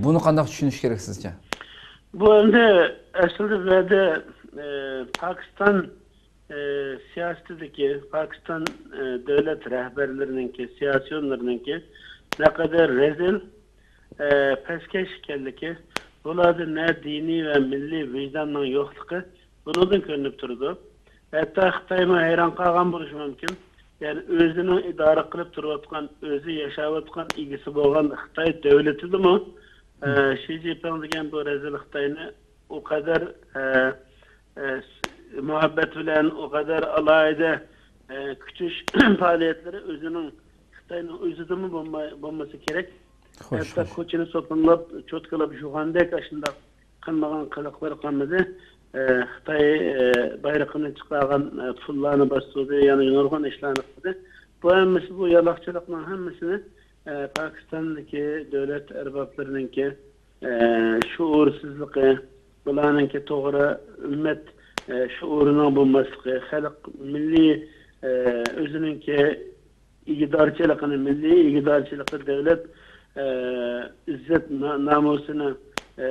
بۇنى قانداق چۈشىنىش كېرەك سىزچە؟ بۇ ئەمدى ئەسلىدە بۇ يەردە، ئە، پاكىستان، ئە، سىياسىتىدىكى، پاكىستان، ئە، دۆلەت رەھبەرلىرىنىڭكى، سىياسىيونلىرىنىڭكى نەقەدەر رەزىل، ئە، پەسكەش ئىكەنلىكى، بۇلاردا نە دىنىي ۋە مىللىي ۋىجداننىڭ يوقلۇقى بۇنىڭدىن كۆرۈنۈپ تۇرىدۇ. ھەتتا خىتايمۇ ھەيران قالغان بولۇشى مۇمكىن. يەنى ئۆزىنىڭ ئىدارە قىلىپ تۇرۇۋاتقان، ئۆزى ياشاۋاتقان، ئىگىسى بولغان خىتاي دۆلىتىدىمۇ، ئە، شى جىنپىڭ دېگەن بۇ رەزىل خىتاينى ئۇ قەدەر، ئە، ئە، س-، مۇھەببەت بىلەن، ئۇ قەدەر ئالاھىدە، ئە، كۈتۈش پائالىيەتلىرى ئۆزىنىڭ، خىتاينىڭ ئۆزىدىمۇ بولماي-، بولمىسا كېرەك. خوش، ھەتتا خوش. كوچىنى سوپۇنلاپ، چوتكىلاپ يۈرگەندەك ئاشۇنداق قىلمىغان قىلىقلىرى قالمىدى. ئە، خىتاي، ئە، بايرىقىنى چىقارغان، ئە، پۇللارنى باستۇردى، يەنە نۇرغۇن ئىشلارنى قىلدى. بۇ ھەممىسى، بۇ يالاقچىلىقنىڭ ھەممىسىنى، ئە، پاكىستاندىكى دۆلەت ئەربابلىرىنىڭكى، ئە، شۇئۇرسىزلىقى، بۇلارنىڭكى توغرا ئۈممەت، ئە، شۇئۇرىنىڭ بولماسلىقى، خەلق مىللىي، ئە، ئۆزىنىڭكى ئىگىدارچىلىقىنى، مىللىي ئىگىدارچىلىقى، دۆلەت، ئە، ئىززەت، نا-، نامۇسىنى، ئە،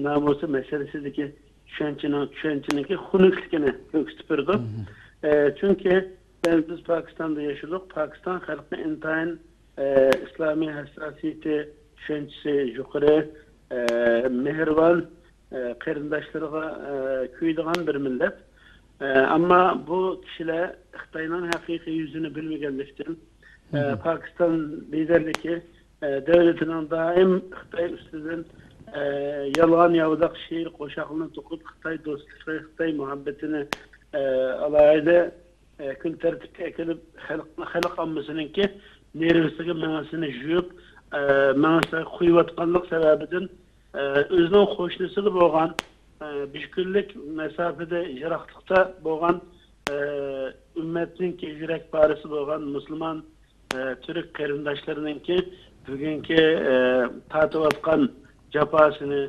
نامۇسى مەسىلىسىدىكى چۈشەنچىنىڭ، چۈشەنچىنىڭكى خۇنۈكلۈكىنى كۆرسىتىپ بېرىدۇ. مم. ئە، چۈنكى بىز پاكىستاندا ياشىدۇق. پاكىستان خەلقى ئىنتايىن، ئە، ئىسلامىي ھەسساسىيىتى، چۈشەنچىسى يۇقىرى، ئە، مېھرىبان، ئە، قېرىنداشلىرىغا، ئە، كۆيىدىغان بىر مىللەت. ئە، ئەمما بۇ كىشىلەر خىتاينىڭ ھەقىقىي يۈزىنى بىلمىگەنلىكتىن، ئە، مم. پاكىستان لىدېرلىكى، ئە، دۆلىتىنىڭ دائىم خىتاي ئۈستىدىن، ئە، يالغان ياۋىداق شېئىر قوشاقلىرىنى توقۇپ، خىتاي دوستلۇقى، خىتاي مۇھەببىتىنى، ئە، ئالاھىدە، ئە، كۈن تەرتىپكە ئەكېلىپ، خەلق، خەلق ئاممىسىنىڭكى نېرۋىسىغا، مېڭىسىنى يۇيۇپ، ئە، مېڭىسىغا قۇيۇۋاتقانلىق سەۋەبىدىن، ئە، ئۆزىنىڭ قوشنىسىدا بولغان، ئە، بىر كۈنلۈك مەساپىدە يىراقلىقتا بولغان، ئە، ئۈممەتنىڭكى يۈرەك پارىسى بولغان مۇسۇلمان، ئە، تۈرك قېرىنداشلىرىنىڭكى بۈگۈنكى، ئە، تارتىۋاتقان جاپاسىنى،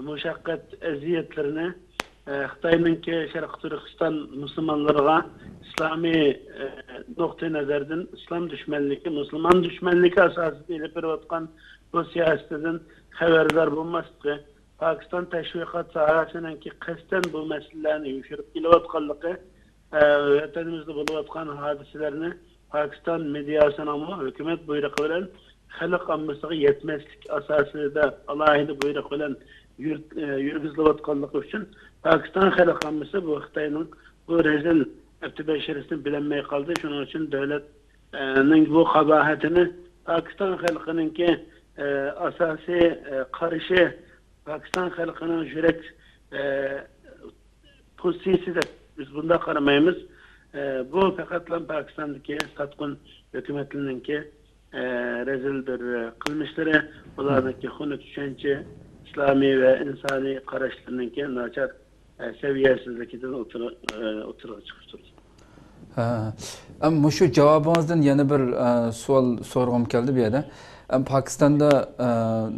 مۇشەققەت، ئەزىيەتلىرىنى، ئە، خىتاينىڭكى شەرقىي تۈركىستان مۇسۇلمانلىرىغا ئىسلامىي، ئە، نۇقتىئى نەزەردىن ئىسلام دۈشمەنلىكى، مۇسۇلمان دۈشمەنلىكى ئاساسىدا ئېلىپ بېرىۋاتقان بۇ سىياسىتىدىن خەۋەردار بولماسلىقى، پاكىستان تەشۋىقات ساھەسىنىڭكى قەستەن بۇ مەسىلىلەرنى يوشۇرۇپ كېلىۋاتقانلىقى، ئە، ۋەتىنىمىزدە بولۇۋاتقان ھادىسىلەرنى پاكىستان مېدىياسىنىڭمۇ ھۆكۈمەت بۇيرۇقى بىلەن خەلق ئاممىسىغا يەتمەسلىك ئاساسىدا ئالاھىدە بۇيرۇق بىلەن يۈر-، ئە، يۈرگۈزۈلۈۋاتقانلىقى ئۈچۈن پاكىستان خەلق ئاممىسى بۇ خىتاينىڭ بۇ رەزىل ئەپتى بەشىرىسىنى بىلەلمەي قالدى. شۇنىڭ ئۈچۈن دۆلەت، ئە، نىڭ بۇ قاباھىتىنى پاكىستان خەلقىنىڭكى، ئە، ئاساسىي، ئە، قارىشى، پاكىستان خەلقىنىڭ يۈرەك، ئە، پوزىتسىيىسى دەپ بىز بۇنداق قارىمايمىز. ئە، بۇ پەقەتلا پاكىستاندىكى ساتقىن ھۆكۈمەتلىرىنىڭكى، ئە، رەزىل بىر، ئە، قىلمىشلىرى، ئۇلارنىڭكى خۇنۈك چۈشەنچە، ئىسلامىي ۋە ئىنسانىي قاراشلىرىنىڭكى ناچار، ئە، سەۋىيەسىزلىكىدىن ئوتتۇرا-، ئە، ئوتتۇرىغا چىقىپ تۇرىدۇ. ھە. ئەم، مۇشۇ جاۋابىڭىزدىن يەنە بىر، ئە، سوئال سورىغۇم كەلدى بۇ يەردە. ئەم، پاكىستاندا، ئە،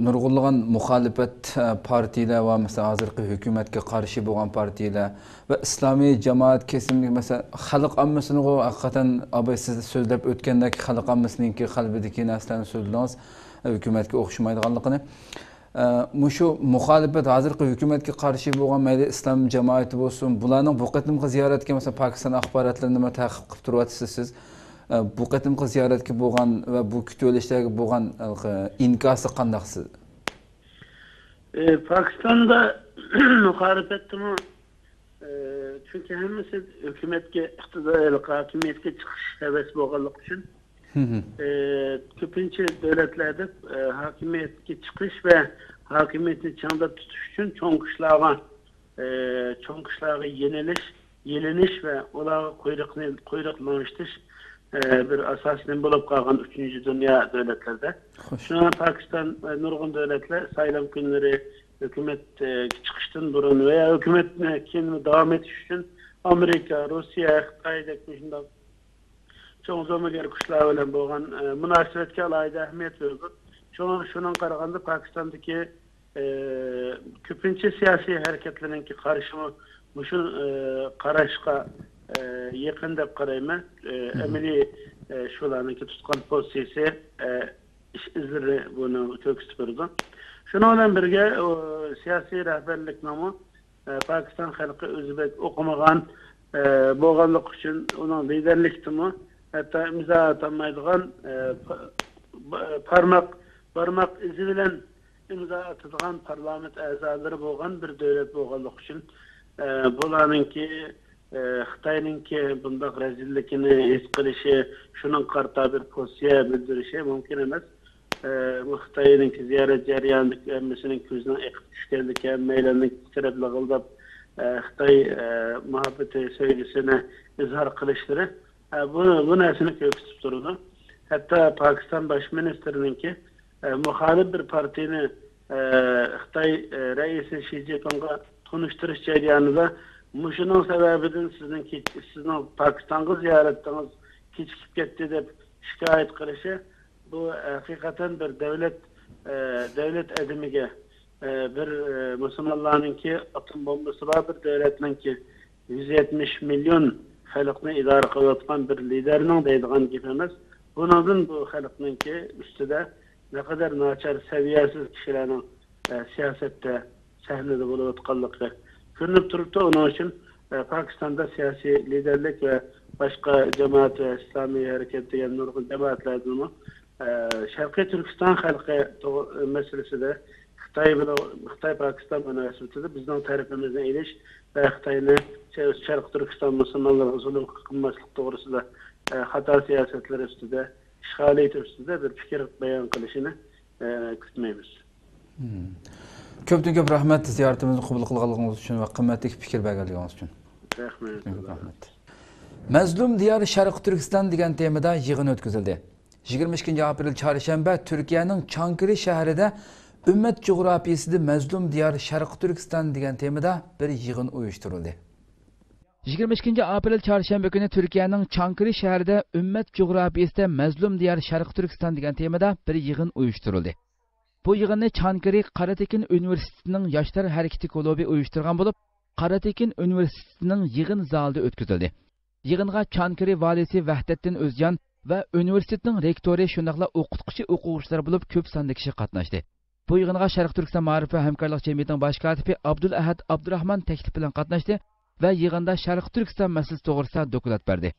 نۇرغۇنلىغان مۇخالىپەت، ئە، پارتىيىلەر ۋە مەسىلەن، ھازىرقى ھۆكۈمەتكە قارشى بولغان پارتىيىلەر ۋە ئىسلامىي جامائەت كېسىملىكى، مەسىلەن، خەلق ئاممىسىنىغۇ ھەقىقەتەن ئاباي سىز سۆزلەپ ئۆتكەندەك خەلق ئاممىسىنىڭكى قەلبىدىكى نەرسىلەرنى سۆزلىدىڭىز، ھۆكۈمەتكە ئوخشىمايدىغانلىقىنى. ئە، مۇشۇ مۇخالىپەت، ھازىرقى ھۆكۈمەتكە قارشى بولغان مەيلى ئىسلام جامائىتى بولسۇن، بۇلارنىڭ بۇ قېتىمقى زىيارەتكە، مەسىلەن، پاكىستان ئاخباراتلىرىنى نېمە تەقىب قىلىپ تۇرۇۋاتىسىز سىز؟ ئە، بۇ قېتىمقى زىيارەتكە بولغان ۋە بۇ كۈتۈۋېلىشلارغا بولغان، ئە، ئىنكاسى قانداق سىز؟ ئى، پاكىستاندا مۇخالىپەتتىمۇ، ئى، چۈنكى ھەممىسى ھۆكۈمەتكە، ئىقتىدار، ھاكىمىيەتكە چىقىش ھەۋەسى بولغانلىقى ئۈچۈن، ئى، كۆپىنچە دۆلەتلەردە، ئى، ھاكىمىيەتكە چىقىش ۋە ھاكىمىيەتنى چىڭداپ تۇتۇش ئۈچۈن چوڭ كۈچلەرگە، ئى، چوڭ كۈچلەرگە يېنىلىش، يېلىنىش ۋە ئۇلارغا قۇيرۇقنى، قۇيرۇق ماڭىشتىش، ئى، بىر ئاساسىي نېمە بولۇپ قالغان ئۈچىنچى دۇنيا دۆلەتلىرىدە. خوش. شۇڭا پاكىستان ۋە نۇرغۇن دۆلەتلەر سايلام كۈنلىرى ھۆكۈمەت، ئى، چىقىشتىن بۇرۇن ۋە ھۆكۈمەتنى كېيىن داۋام ئېتىش ئۈچۈن ئامېرىكا، روسىيە، خىتايدەك مۇشۇنداق چوڭ زومىگەر كۈچلەر بىلەن بولغان، ئە، مۇناسىۋەتكە ئالاھىدە ئەھمىيەت بېرىدۇ. شۇڭا، شۇنىڭغا قارىغاندا، پاكىستاندىكى، ئە، كۆپىنچە سىياسىي ھەرىكەتلەرنىڭكى قارىشىمۇ مۇشۇ، ئە، قاراشقا، ئە، يېقىن دەپ قارايمەن. ئە، ئەمەلىي، ئە، شۇلارنىڭكى تۇتقان پوزىتسىيىسى، ئە، ئىش ئىزلىرى بۇنى كۆرسىتىپ بېرىدۇ. شۇنىڭ بىلەن بىرگە، ئۇ سىياسىي رەھبەرلىكنىڭمۇ، ئە، پاكىستان خەلقى ئۆزى بەك ئوقۇمىغان، ئە، بولغانلىقى ئۈچۈن ئۇنىڭ لىدەرلىكتىمۇ ھەتتا ئىمزا ئاتالمايدىغان، ئە، پا-، با-، پارماق، بارماق ئىزى بىلەن ئىمزا ئاتىدىغان پارلامېنت ئەزالىرى بولغان بىر دۆلەت بولغانلىقى ئۈچۈن، ئە، بۇلارنىڭكى ئى، خىتاينىڭكى بۇنداق رەزىللىكىنى ھېس قىلىشى، شۇنىڭغا قارىتا بىر پوزىتسىيە بىلدۈرۈشى مۇمكىن ئەمەس. ئى، بۇ خىتاينىڭكى زىيارەت جەريانىدىكى ھەممىسىنىڭ كۆزىنىڭ ئېقىپ چۈشكەنلىكى، ھەممەيلەننىڭ تىترەپ لىغىلداپ، ئى، خىتاي، ئى، مۇھەببىتى، سۆيگۈسىنى ئىزھار قىلىشلىرى، ئى، بۇ، بۇ نەرسىنى كۆرسىتىپ تۇرىدۇ. ھەتتا پاكىستان باش مىنىستىرىنىڭكى ئە، مۇخالىپ بىر پارتىيىنى، ئە، خىتاي، ئە، رەئىسى شى جىنپىڭغا تونۇشتۇرۇش جەريانىدا، مۇشۇنىڭ سەۋەبىدىن سىزنىڭ كېچ-، سىزنىڭ پاكىستانغا زىيارىتىڭىز كېچىكىپ كەتتى، دەپ شىكايەت قىلىشى، بۇ ھەقىقەتەن بىر دۆلەت، ئە، دۆلەت ئادىمىگە، ئە، بىر، ئە، مۇسۇلمانلارنىڭكى ئاتوم بومبىسى بار بىر دۆلەتنىڭكى يۈز يەتمىش مىليون خەلقنى ئىدارە قىلىۋاتقان بىر لىدەرنىڭ دەيدىغان گېپى ئەمەس. بۇنىڭدىن بۇ خەلقنىڭكى ئۈستىدە نەقەدەر ناچار، سەۋىيەسىز كىشىلەرنىڭ، ئە، سىياسەتتە، سەھنىدە بولۇۋاتقانلىقى كۆرۈنۈپ تۇرۇپتۇ. ئۇنىڭ ئۈچۈن، ئە، پاكىستاندا سىياسىي لىدەرلىك ۋە باشقا جامائەت ۋە ئىسلامىي ھەرىكەت دېگەن نۇرغۇن جامائەتلەرنىمۇ، ئە، شەرقىي تۈركىستان خەلقى توغ-، مەسىلىسىدە خىتاي بىلەن، خىتاي پاكىستان مۇناسىۋىتىدە بىزنىڭ تەرىپىمىزنى ئېلىش ۋە خىتاينى شەرقىي تۈركىستان مۇسۇلمانلىرىغا زۇلۇم قىلماسلىق توغرىسىدا، ئە، خاتا سىياسەتلىرى ئۈستىدە، ئىشغالىيىتى ئۈستىدە بىر پىكىر بايان قىلىشىنى، ئە، كۈتمەيمىز. مم. كۆپتىن كۆپ رەھمەت زىيارىتىمىزنى قوبۇل قىلغانلىقىڭىز ئۈچۈن ۋە قىممەتلىك پىكىر بەرگەنلىكىڭىز ئۈچۈن. رەھمەت. كۆپتىن كۆپ رەھمەت. مەزلۇم دىيار شەرقىي تۈركىستان دېگەن تېمىدا يىغىن ئۆتكۈزۈلدى. يىگىرمە ئىككىنچى ئاپرېل چارشەنبە تۈركىيەنىڭ چانكىرى شەھىرىدە ئۈممەت جۇغراپىيىسىدە مەزلۇم دىيار شەرقىي تۈركىستان دېگەن تېمىدا بىر يىغىن ئۇيۇشتۇرۇلدى. يىگىرمە ئىككىنچى ئاپرېل چارشەنبە كۈنى تۈركىيەنىڭ چانكىرى شەھىرىدە ئۈممەت جۇغراپىيىسىدە مەزلۇم دىيار شەرقىي تۈركىستان دېگەن تېمىدا بىر يىغىن ئۇيۇشتۇرۇلدى. بۇ يىغىننى چانكىرى قاراتېكىن ئۇنىۋېرسىتېتىنىڭ ياشلار ھەرىكىتى كۇلۇبى ئۇيۇشتۇرغان بولۇپ، قاراتېكىن ئۇنىۋېرسىتېتىنىڭ يىغىن زالىدا ئۆتكۈزۈلدى. يىغىنغا چانكىرى ۋالىسى ۋەھدەتتىن ئۆزجان ۋە ئۇنىۋېرسىتېتنىڭ رېكتورى، شۇنداقلا ئوقۇتقۇچى، ئوقۇغۇچىلار بولۇپ كۆپ ساندا كىشى قاتناشتى. بۇ يىغىنغا شەرقىي تۈركىستان مائارىپ ۋە ھەمكارلىق جەمئىيىتىنىڭ باش كاتىپى ئابدۇلئەھەت ئابدۇراخمان تەكلىپ بىلەن قاتناشتى ۋە يىغىندا شەرقىي تۈركىستان مەسىلىسى توغرىسىدا دوكلات بەردى.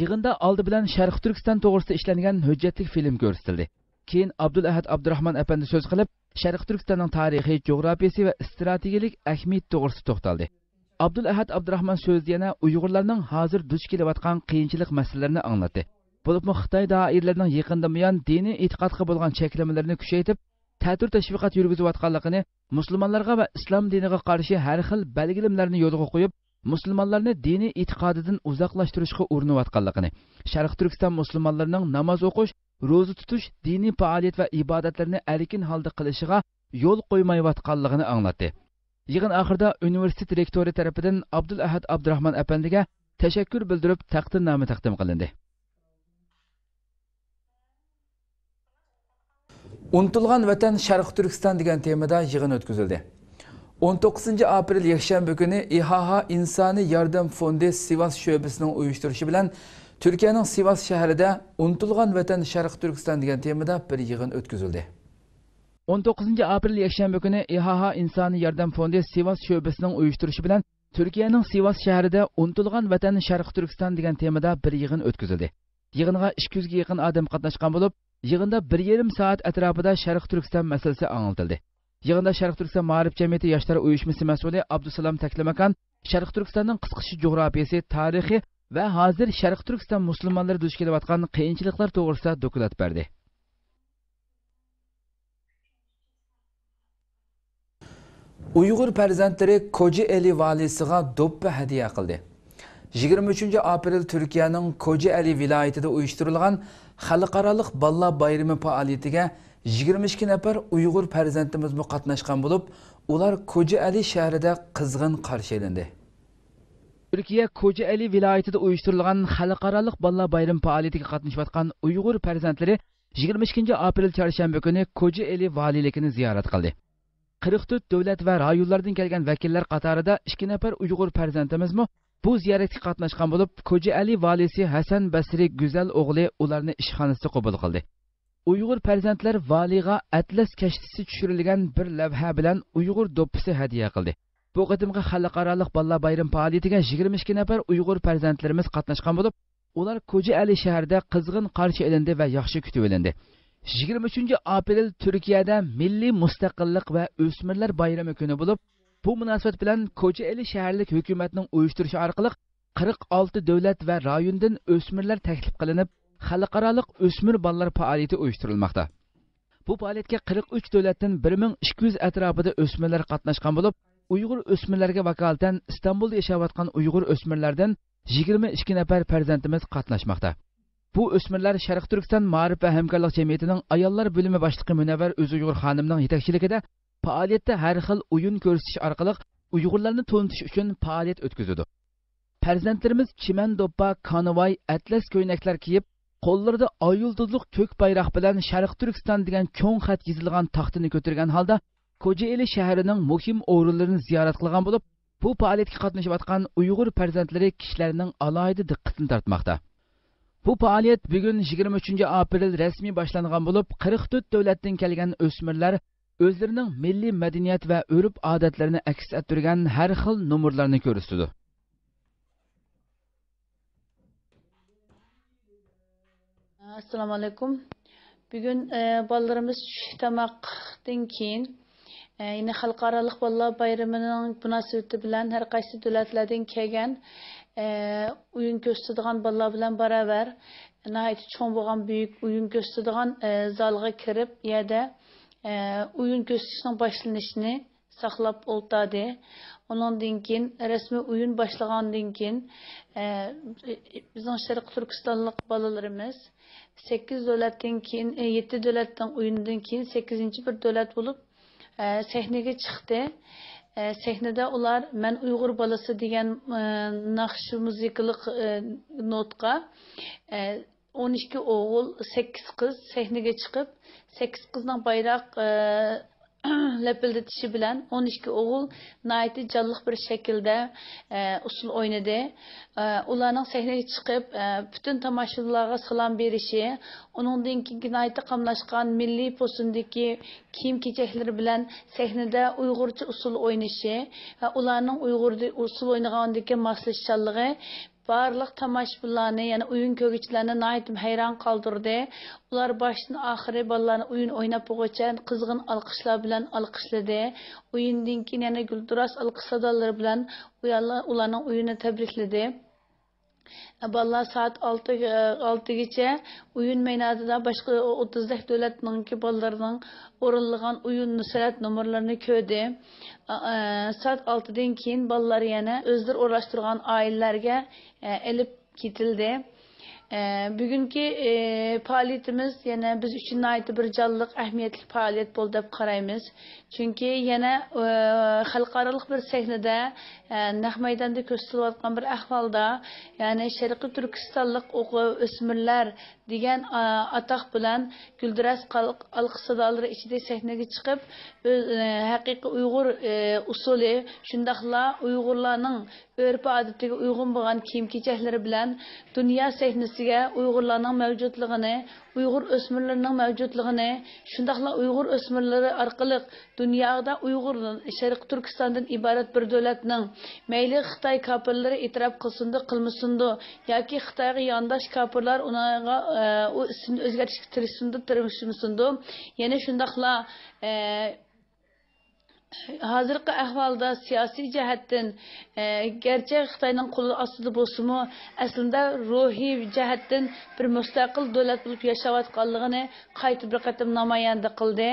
يىغىندا ئالدى بىلەن شەرقىي تۈركىستان توغرىسىدا ئىشلەنگەن ھۆججەتلىك فىلىم كۆرسىتىلدى. كېيىن ئابدۇلئەھەت ئابدۇراخمان ئەپەندى سۆز قىلىپ، شەرقىي تۈركىستاننىڭ تارىخى، جۇغراپىيىسى ۋە ئىستراتېگىيەلىك ئەھمىيىتى توغرىسىدا توختالدى. ئابدۇلئەھەت ئابدۇراخمان سۆزىدە يەنە ئۇيغۇرلارنىڭ ھازىر دۇچ كېلىۋاتقان قىيىنچىلىق مەسىلىلىرىنى ئاڭلاتتى. بولۇپمۇ خىتاي دائىرىلىرىنىڭ يېقىندىن بۇيان دىنىي ئېتىقادقا بولغان چەكلىمىلىرىنى كۈچەيتىپ، تەتۈر تەشۋىقات يۈرگۈزۈۋاتقانلىقىنى، مۇسۇلمانلارغا ۋە ئىسلام دىنىغا قارشى ھەر خىل بەلگىلىمىلەرنى يولغا قويۇپ، مۇسۇلمانلارنى دىنىي ئېتىقادىدىن ئۇزاقلاشتۇرۇشقا ئۇرۇنۇۋاتقانلىقىنى، شەرقىي تۈركىستان مۇسۇلمانلىرىنىڭ ناماز ئوقۇش، روزا تۇتۇش، دىنىي پائالىيەت ۋە ئىبادەتلىرىنى ئەركىن ھالدا قىلىشىغا يول قويمايۋاتقانلىقىنى ئاڭلاتتى. يىغىن ئاخىرىدا ئۇنىۋېرسىتېت رېكتورى تەرىپىدىن ئابدۇلئەھەت ئابدۇراخمان ئەپەندىگە تەشەككۈر بىلدۈرۈپ، تەقدىرنامە تەقدىم قىلىندى. ئۇنتۇلغان ۋەتەن شەرقىي تۈركىستان دېگەن تېمىدا يىغىن ئۆتكۈزۈلدى. ئون توققۇزىنچى ئاپرېل يەكشەنبە كۈنى ئىھاھا ئىنسانىي ياردەم فوندى سىۋاس شۆبىسىنىڭ ئۇيۇشتۇرۇشى بىلەن تۈركىيەنىڭ سىۋاس شەھىرىدە ئۇنتۇلغان ۋەتەن شەرقىي تۈركىستان دېگەن تېمىدا بىر يىغىن ئۆتكۈزۈلدى. ئون توققۇزىنچى ئاپرېل يەكشەنبە كۈنى ئىھاھا ئىنسانىي ياردەم فوندى سىۋاس شۆبىسىنىڭ ئۇيۇشتۇرۇشى بىلەن تۈركىيەنىڭ سىۋاس شەھىرىدە ئۇنتۇلغان ۋەتەن شەرقىي تۈركىستان دېگەن تېمىدا بىر يىغىن ئۆتكۈزۈلدى. يىغىنغا ئىككى يۈزگە يېقىن ئادەم قاتناشقان بولۇپ، يىغىندا بىر يېرىم سائەت ئەتراپىدا شەرقىي تۈركىستان مەسىلىسى ئاڭلىتىلدى. يىغىندا شەرقىي تۈركىستان مائارىپ جەمئىيىتى ياشلار ئۇيۇشمىسى مەسئۇلى ئابدۇسالام تەكلىماكان شەرقىي تۈركىستاننىڭ قىسقىچە جۇغراپىيىسى، تارىخى ۋە ھازىر شەرقىي تۈركىستان مۇسۇلمانلىرى دۇچ كېلىۋاتقان قىيىنچىلىقلار توغرىسىدا دوكلات بەردى. ئۇيغۇر پەرزەنتلىرى كوجائېلى ۋالىسىغا دوپپا ھەدىيە قىلدى. يىگىرمە ئۈچىنچى ئاپرېل تۈركىيەنىڭ كوجائېلى ۋىلايىتىدە ئۇيۇشتۇرۇلغان خەلقئارالىق بالىلار بايرىمى پائالىيىتىگە يىگىرمە ئىككى نەپەر ئۇيغۇر پەرزەنتىمىزمۇ قاتناشقان بولۇپ، ئۇلار كوجائېلى شەھىرىدە قىزغىن قارشى ئېلىندى. تۈركىيە كوجائېلى ۋىلايىتىدە ئۇيۇشتۇرۇلغان خەلقئارالىق بالىلار بايرىمى پائالىيىتىگە قاتنىشىۋاتقان ئۇيغۇر پەرزەنتلىرى يىگىرمە ئىككىنچى ئاپرېل چارشەنبە كۈنى كوجائېلى ۋالىيلىكىنى زىيارەت قىلدى. قىرىق تۆت دۆلەت ۋە رايونلاردىن كەلگەن ۋەكىللەر قاتارىدا ئىككى نەپەر ئۇيغۇر پەرزەنتىمىزمۇ بۇ زىيارەتكە قاتناشقان بولۇپ، كوجائېلى ۋالىيسى ھەسەن بەسرى گۈزەل ئوغلى ئۇلارنى ئىشخانىسىدا قوبۇل قىلدى. ئۇيغۇر پەرزەنتلەر ۋالىيغا ئەتلەس كەشتىسى چۈشۈرۈلگەن بىر لەۋھە بىلەن ئۇيغۇر دوپپىسى ھەدىيە قىلدى. بۇ قېتىمقى خەلقئارالىق بالىلار بايرىمى پائالىيىتىگە يىگىرمە ئىككى نەپەر ئۇيغۇر پەرزەنتلىرىمىز قاتناشقان بولۇپ، ئۇلار كوجائېلى شەھىرىدە قىزغىن قارشى ئېلىندى ۋە ياخشى كۈتۈۋېلىندى. يىگىرمە ئۈچىنچى ئاپرېل تۈركىيەدە مىللىي مۇستەقىللىق ۋە ئۆسمۈرلەر بايرىمى كۈنى بولۇپ، بۇ مۇناسىۋەت بىلەن كوجائېلى شەھەرلىك ھۆكۈمەتنىڭ ئۇيۇشتۇرۇشى ئارقىلىق قىرىق ئالتە دۆلەت ۋە رايوندىن ئۆسمۈرلەر تەكلىپ قىلىنىپ، خەلقئارالىق ئۆسمۈر بالىلار پائالىيىتى ئۇيۇشتۇرۇلماقتا. بۇ پائالىيەتكە قىرىق ئۈچ دۆلەتتىن بىر مىڭ ئىككى يۈز ئەتراپىدا ئۆسمۈرلەر قاتناشقان بولۇپ، ئۇيغۇر ئۆسمۈرلەرگە ۋاكالىتەن ئىستانبۇلدا ياشاۋاتقان ئۇيغۇر ئۆسمۈرلەردىن يىگىرمە ئىككى نەپەر پەرزەنتىمىز قاتناشماقتا. بۇ ئۆسمۈرلەر شەرقىي تۈركىستان مائارىپ ۋە ھەمكارلىق جەمئىيىتىنىڭ ئاياللار بۆلۈمى باشلىقى مۇنەۋۋەر ئۆزى ئۇيغۇر خانىمنىڭ يېتەكچىلىكىدە پائالىيەتتە ھەر خىل ئويۇن كۆرسىتىش ئارقىلىق ئۇيغۇرلارنى تونۇتۇش ئۈچۈن پائالىيەت ئۆتكۈزىدۇ. پەرزەنتلىرىمىز چىمەن دوپپا، كانىۋاي، ئەتلەس كۆينەكلەر كىيىپ، قوللىرىدا ئاي يۇلتۇزلۇق كۆك بايراق بىلەن شەرقىي تۈركىستان دېگەن چوڭ خەت يېزىلغان تاختىنى كۆتۈرگەن ھالدا كوجائېلى شەھىرىنىڭ مۇھىم ئورۇنلىرىنى زىيارەت قىلغان بولۇپ، بۇ پائالىيەتكە قاتنىشىۋاتقان ئۇيغۇر پەرزەنتلىرى كىشىلەرنىڭ ئالاھىدە دىققىتىنى تارتماقتا. بۇ پائالىيەت بۈگۈن يىگىرمە ئۈچىنچى ئاپرېل رەسمىي باشلانغان بولۇپ، قىرىق تۆت دۆلەتتىن كەلگەن ئۆسمۈرلەر ئۆزلىرىنىڭ مىللىي مەدەنىيەت ۋە ئۆرپ-ئادەتلىرىنى ئەكس ئەتتۈرگەن ھەر خىل نومۇرلارنى كۆرسىتىدۇ. ئەسسالامۇئەلەيكۇم. بۈگۈن، ئە، بالىلىرىمىز چۈشلۈك تاماقتىن كېيىن، ئە، يەنە خەلقئارالىق بالىلار بايرىمىنىڭ مۇناسىۋىتى بىلەن ھەر قايسى دۆلەتلەردىن كەلگەن، ئە، ئويۇن كۆرسىتىدىغان بالىلار بىلەن باراۋەر ناھايىتى چوڭ بولغان بۈيۈك ئويۇن كۆرسىتىدىغان، ئە، زالغا كىرىپ، يەردە، ئە، ئويۇن كۆرسىتىشنىڭ باشلىنىشىنى ساقلاپ ئولتۇردى. ئۇنىڭدىن كېيىن، رەسمىي ئويۇن باشلىغاندىن كېيىن، ئە، بىزنىڭ شەرقىي تۈركىستانلىق بالىلىرىمىز سەككىز دۆلەتتىن كېيىن، ئە، يەتتە دۆلەتنىڭ ئويۇنىدىن كېيىن سەككىزىنچى بىر دۆلەت بولۇپ، ئە، سەھنىگە چىقتى. ئە، سەھنىدە ئۇلار مەن ئۇيغۇر بالىسى دېگەن، ئە، ناخشا مۇزىكىلىق، ئە، نوتقا، ئە، ئون ئىككى ئوغۇل، سەككىز قىز سەھنىگە چىقىپ، سەككىز قىزنىڭ بايراق، ئە، لەپىلدىتىشى بىلەن ئون ئىككى ئوغۇل ناھايىتى جانلىق بىر شەكىلدە، ئە، ئۇسسۇل ئوينىدى. ئە، ئۇلارنىڭ سەھنىگە چىقىپ، ئە، پۈتۈن تاماشىبىنلارغا سالام بېرىشى، ئۇنىڭدىن كېيىنكى ناھايىتى قاملاشقان مىللىي پوسۇندىكى كىيىم-كېچەكلىرى بىلەن سەھنىدە ئۇيغۇرچە ئۇسسۇل ئوينىشى ۋە ئۇلارنىڭ ئۇيغۇر ئۇسسۇل ئوينىغاندىكى ماسلىشىشچانلىقى بارلىق تاماشىبىنلارنى، يەنى ئويۇن كۆرگۈچىلەرنى ناھايىتى ھەيران قالدۇردى. ئۇلار باشتىن ئاخىرى بالىلارنى ئويۇن ئويناپ بولغۇچە قىزغىن ئالقىشلار بىلەن ئالقىشلىدى. ئويۇندىن كېيىن يەنە گۈلدۈراس ئالقىش سادالىرى بىلەن ئۇلارنىڭ ئويۇنىنى تەبرىكلىدى. بالىلار سائەت ئالتە، ئالتىگىچە ئويۇن مەيدانىدا باشقا ئوتتۇزدەك دۆلەتنىڭكى بالىلىرىنىڭ ئورۇنلىغان ئويۇن نۇسرەت نومۇرلىرىنى كۆردى. ئا، ئا، سائەت ئالتىدىن كېيىن بالىلار يەنە ئۆزلىرى ئورۇنلاشتۇرغان ئائىلىلەرگە، ئە، ئېلىپ كېتىلدى. ئە، بۈگۈنكى، ئە، پائالىيىتىمىز يەنە بىز ئۈچۈن ناھايىتى بىر جانلىق، ئەھمىيەتلىك پائالىيەت بولدى دەپ قارايمىز. چۈنكى يەنە، ئە، خەلقئارالىق بىر سەھنىدە، ئە، نەق مەيداندا كۆرسىتىلىۋاتقان بىر ئەھۋالدا، يەنى شەرقىي تۈركىستانلىق ئوقۇ-، ئۆسمۈرلەر دېگەن، ئا، ئاتاق بىلەن گۈلدۈراس قال-، ئالقىش سادالىرى ئىچىدە سەھنىگە چىقىپ، ئۆز، ئە، ھەقىقىي ئۇيغۇر، ئە، ئۇسسۇلى، شۇنداقلا ئۇيغۇرلارنىڭ ئۆرپ-ئادىتىگە ئۇيغۇن بولغان كىيىم-كېچەكلىرى بىلەن دۇنيا سەھنىسىگە ئۇيغۇرلارنىڭ مەۋجۇتلۇقىنى، ئۇيغۇر ئۆسمۈرلىرىنىڭ مەۋجۇتلۇقىنى، شۇنداقلا ئۇيغۇر ئۆسمۈرلىرى ئارقىلىق دۇنيادا ئۇيغۇر، شەرقىي تۈركىستاندىن ئىبارەت بىر دۆلەتنىڭ، مەيلى خىتاي كاپىرلىرى ئېتىراپ قىلسۇندۇ، قىلمىسۇندۇ، ياكى خىتايغا يانداش كاپىرلار ئۇنىڭغا، ئە، ئۇ ئىسمىنى ئۆزگەرتىشكە تىرىشسۇندۇ، تىرىشمىسۇندۇ، يەنە شۇنداقلا، ئە، ھازىرقى ئەھۋالدا سىياسىي جەھەتتىن، ئە، گەرچە خىتاينىڭ قولى ئاستىدا بولسىمۇ، ئەسلىدە روھىي جەھەتتىن بىر مۇستەقىل دۆلەت بولۇپ ياشاۋاتقانلىقىنى قايتا بىر قېتىم نامايەندە قىلدى.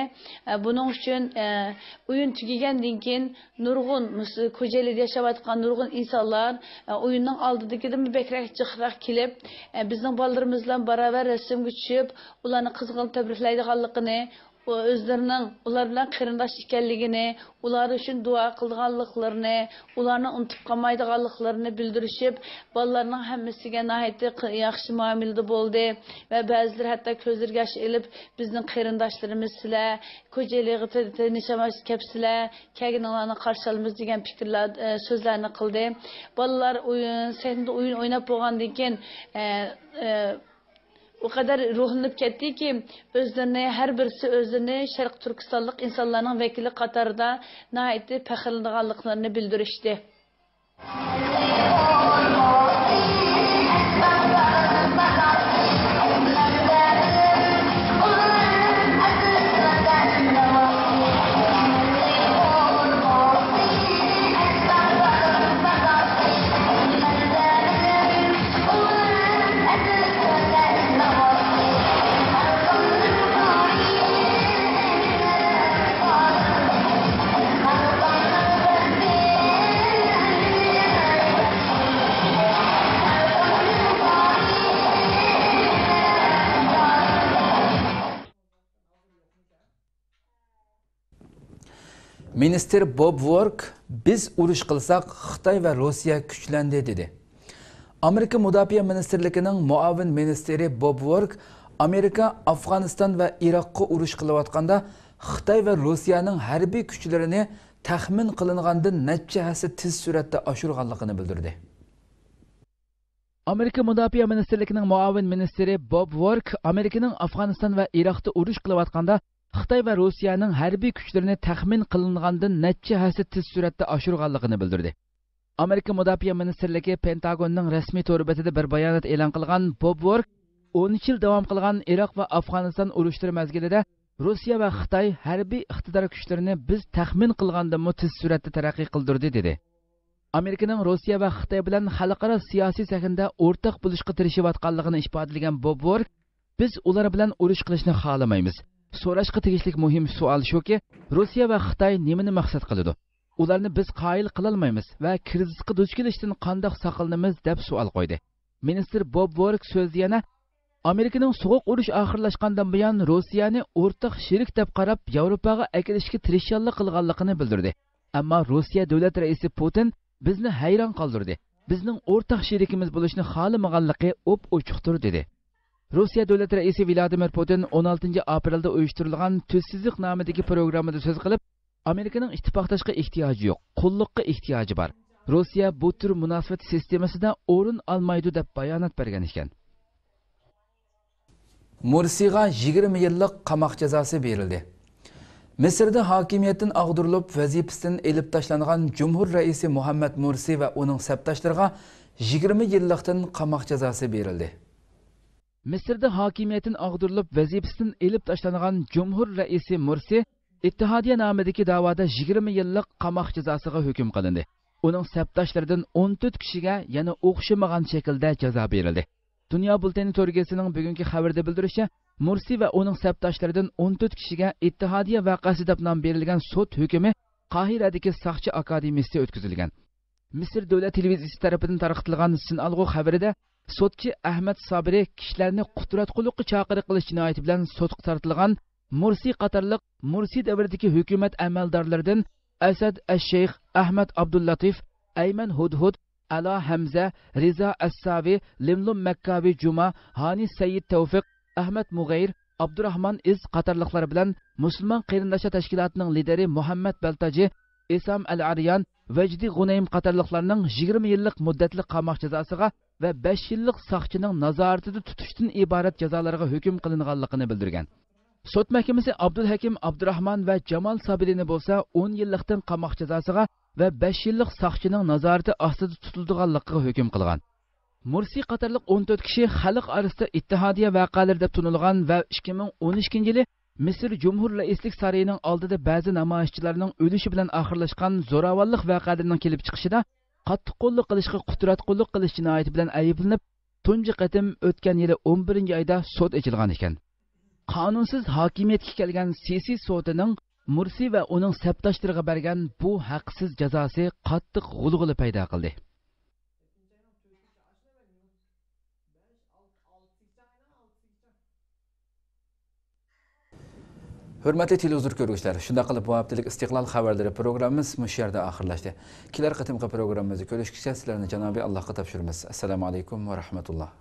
ئە، بۇنىڭ ئۈچۈن، ئە، ئويۇن تۈگىگەندىن كېيىن نۇرغۇن مۇس-، كوجائېلىدا ياشاۋاتقان نۇرغۇن ئىنسانلار، ئە، ئويۇننىڭ ئالدىدىكىدىنمۇ بەكرەك جىقراق كېلىپ، ئە، بىزنىڭ بالىلىرىمىز بىلەن باراۋەر رەسىمگە چۈشۈپ، ئۇلارنى قىزغىن تەبرىكلەيدىغانلىقىنى، ئۇ ئۆزلىرىنىڭ ئۇلار بىلەن قېرىنداش ئىكەنلىكىنى، ئۇلار ئۈچۈن دۇئا قىلىدىغانلىقلىرىنى، ئۇلارنى ئۇنتۇپ قالمايدىغانلىقلىرىنى بىلدۈرۈشۈپ، بالىلارنىڭ ھەممىسىگە ناھايىتى ق-، ياخشى مۇئامىلىدە بولدى ۋە بەزىلىرى ھەتتا كۆزلىرىگە ياش ئېلىپ، «بىزنىڭ قېرىنداشلىرىمىز سىلەر، كوجېلىغا تى-، تىنچ-ئامان كەپسىلەر، كەلگىنىڭلارنى قارشى ئالىمىز» دېگەن پىكىرلەر، ئە، سۆزلەرنى قىلدى. بالىلار ئويۇن، سەھنىدە ئويۇن ئويناپ بولغاندىن كېيىن، ئە، ئە، ئۇ قەدەر روھلىنىپ كەتتىكى، ئۆزلىرىنى، ھەر بىرسى ئۆزلىرىنى شەرقىي تۈركىستانلىق ئىنسانلارنىڭ ۋەكىلى قاتارىدا ناھايىتى پەخىرلىنىدىغانلىقلىرىنى بىلدۈرۈشتى. مىنىستىر بوب ۋورك، «بىز ئۇرۇش قىلساق، خىتاي ۋە روسىيە كۈچلەندى» دېدى. ئامېرىكا مۇداپىئە مىنىستىرلىكىنىڭ مۇئاۋىن مىنىستىرى بوب ۋورك ئامېرىكا ئافغانىستان ۋە ئىراققا ئۇرۇش قىلىۋاتقاندا، خىتاي ۋە روسىيەنىڭ ھەربىي كۈچلىرىنى تەخمىن قىلىنغاندىن نەچچە ھەسسە تېز سۈرئەتتە ئاشۇرغانلىقىنى بىلدۈردى. ئامېرىكا مۇداپىئە مىنىستىرلىكىنىڭ مۇئاۋىن مىنىستىرى بوب ۋورك ئامېرىكىنىڭ ئافغانىستان ۋە ئىراقتا ئۇرۇش قىلىۋاتقاندا خىتاي ۋە روسىيەنىڭ ھەربىي كۈچلىرىنى تەخمىن قىلىنغاندىن نەچچە ھەسسە تېز سۈرئەتتە ئاشۇرغانلىقىنى بىلدۈردى. ئامېرىكا مۇداپىئە مىنىستىرلىكى پېنتاگوننىڭ رەسمىي تور بېتىدە بىر بايانات ئېلان قىلغان بوب ۋورك ئون ئۈچ يىل داۋام قىلغان ئىراق ۋە ئافغانىستان ئۇرۇشلىرى مەزگىلىدە روسىيە ۋە خىتاي ھەربىي ئىقتىدار كۈچلىرىنى بىز تەخمىن قىلغاندىنمۇ تېز سۈرئەتتە تەرەققىي قىلدۇردى، دېدى. ئامېرىكىنىڭ روسىيە ۋە خىتاي بىلەن خەلقئارا سىياسىي سەھنىدە ئورتاق بولۇشقا تىرىشىۋاتقانلىقىنى ئىپادىلىگەن بوب ۋورك، بىز ئۇلار بىلەن ئۇرۇش قىلىشنى خالىمايمىز. سوراشقا تېگىشلىك مۇھىم سوئال شۇكى، روسىيە ۋە خىتاي نېمىنى مەقسەت قىلىدۇ؟ ئۇلارنى بىز قايىل قىلالمايمىز ۋە كىرىزىسقا دۇچ كېلىشتىن قانداق ساقلىنىمىز؟ دەپ سوئال قويدى. مىنىستىر بوب ۋورك سۆزىدە يەنە، ئامېرىكىنىڭ سوغۇق ئۇرۇش ئاخىرلاشقاندىن بۇيان روسىيەنى ئورتاق شېرىك دەپ قاراپ، ياۋروپاغا ئەكېلىشكە تىرىشچانلىق قىلغانلىقىنى بىلدۈردى. ئەمما روسىيە دۆلەت رەئىسى پۇتىن بىزنى ھەيران قالدۇردى. بىزنىڭ ئورتاق شېرىكىمىز بولۇشنى خالىمىغانلىقى ئوپئوچۇقتۇر، دېدى. روسىيە دۆلەت رەئىسى ۋلادىمىر پۇتىن ئون ئالتىنچى ئاپرېلدا ئۇيۇشتۇرۇلغان تۈز سىزىق نامىدىكى پروگراممىدا سۆز قىلىپ، ئامېرىكىنىڭ ئىتتىپاقداشقا ئېھتىياجى يوق، قۇللۇققا ئېھتىياجى بار. روسىيە بۇ تۈر مۇناسىۋەت سىستېمىسىدا ئورۇن ئالمايدۇ، دەپ بايانات بەرگەن ئىكەن. مۇرسىغا يىگىرمە يىللىق قاماق جازاسى بېرىلدى. مىسىردا ھاكىمىيەتتىن ئاغدۇرۇلۇپ، ۋەزىپىسىدىن ئېلىپ تاشلانغان جۇمھۇر رەئىسى مۇھەممەد مۇرسى ۋە ئۇنىڭ سەپداشلىرىغا يىگىرمە يىللىقتىن قاماق جازاسى بېرىلدى. مىسىردا ھاكىمىيەتتىن ئاغدۇرۇلۇپ، ۋەزىپىسىدىن ئېلىپ تاشلانغان جۇمھۇر رەئىسى مۇرسى ئىتتىھادىيە نامىدىكى داۋادا يىگىرمە يىللىق قاماق جازاسىغا ھۆكۈم قىلىندى. ئۇنىڭ سەپداشلىرىدىن ئون تۆت كىشىگە يەنە ئوخشىمىغان شەكىلدە جازا بېرىلدى. دۇنيا بۇلتېنى تورگېزىسىنىڭ بۈگۈنكى خەۋىرىدە بىلدۈرۈشىچە، مۇرسى ۋە ئۇنىڭ سەپداشلىرىدىن ئون تۆت كىشىگە ئىتتىھادىيە ۋەقەسى دەپ نام بېرىلگەن سوت ھۆكمى قاھىرەدىكى ساقچى ئاكادېمىيىسىدە ئۆتكۈزۈلگەن. مىسىر دۆلەت تېلېۋىزىيىسى تەرىپىدىن تارقىتىلغان سىنئالغۇ خەۋىرىدە، سوتچى ئەھمەد سابىرى كىشىلەرنى قۇتراتقۇلۇققا چاقىرىق قىلىش جىنايىتى بىلەن سوتقا تارتىلغان مۇرسى قاتارلىق مۇرسى دەۋرىدىكى ھۆكۈمەت ئەمەلدارلىرىدىن ئەسەد ئەششەيخ، ئەھمەد ئابدۇللاتىف، ئەيمەن ھۇدھۇد، ئەلا ھەمزە، رىزا ئەسساۋى، لىملۇم مەككاۋى جۇما، ھانى سەيىد تەۋفىق، ئەھمەد مۇغەير، ئابدۇراخمان ئىز قاتارلىقلار بىلەن مۇسۇلمان قېرىنداشلار تەشكىلاتىنىڭ لىدىرى مۇھەممەد بەلتاجى، ئىسام ئەل ئارىيان، ۋەجدى غۇنەيم قاتارلىقلارنىڭ يىگىرمە يىللىق مۇددەتلىك قاماق جازاسىغا ۋە بەش يىللىق ساقچىنىڭ نازارىتىدە تۇتۇشتىن ئىبارەت جازالارغا ھۆكۈم قىلىنغانلىقىنى بىلدۈرگەن. سوت مەھكىمىسى ئابدۇلھەكىم ئابدۇراخمان ۋە جامال سابىرىنى بولسا ئون يىللىقتىن قاماق جازاسىغا ۋە بەش يىللىق ساقچىنىڭ نازارىتى ئاستىدا تۇتۇلىدىغانلىقىغا ھۆكۈم قىلغان. مۇرسى قاتارلىق ئون تۆت كىشى خەلق ئارىسىدا ئىتتىھادىيە ۋەقەلىرى دەپ تونۇلغان ۋە ئىككى مىڭ ئون ئىككىنچى يىلى مىسىر جۇمھۇر رەئىسلىك سارىيىنىڭ ئالدىدا بەزى نامايىشچىلارنىڭ ئۆلۈشى بىلەن ئاخىرلاشقان زوراۋانلىق ۋەقەلىرىنىڭ كېلىپ چىقىشىدا قاتتىق قوللۇق قىلىشقا قۇتراتقۇلۇق قىلىش جىنايىتى بىلەن ئەيىبلىنىپ، تۇنجى قېتىم ئۆتكەن يىلى ئون بىرىنچى ئايدا سوت ئېچىلغان ئىكەن. قانۇنسىز ھاكىمىيەتكە كەلگەن سىسى سوتىنىڭ مۇرسى ۋە ئۇنىڭ سەپداشلىرىغا بەرگەن بۇ ھەقسىز جازاسى قاتتىق غۇلغۇلا پەيدا قىلدى. ھۆرمەتلىك تېلېۋىزور كۆرگۈچىلەر، شۇنداق قىلىپ بۇ ھەپتىلىك ئىستىقلال خەۋەرلىرى پروگراممىمىز مۇشۇ يەردە ئاخىرلاشتى. كېلەر قېتىمقى پروگراممىمىزدا كۆرۈشكىچە سىلەرنى جانابى ئاللاھقا تاپشۇرىمىز. ئەسسالامۇ ئەلەيكۇم ۋە رەھمەتۇللا.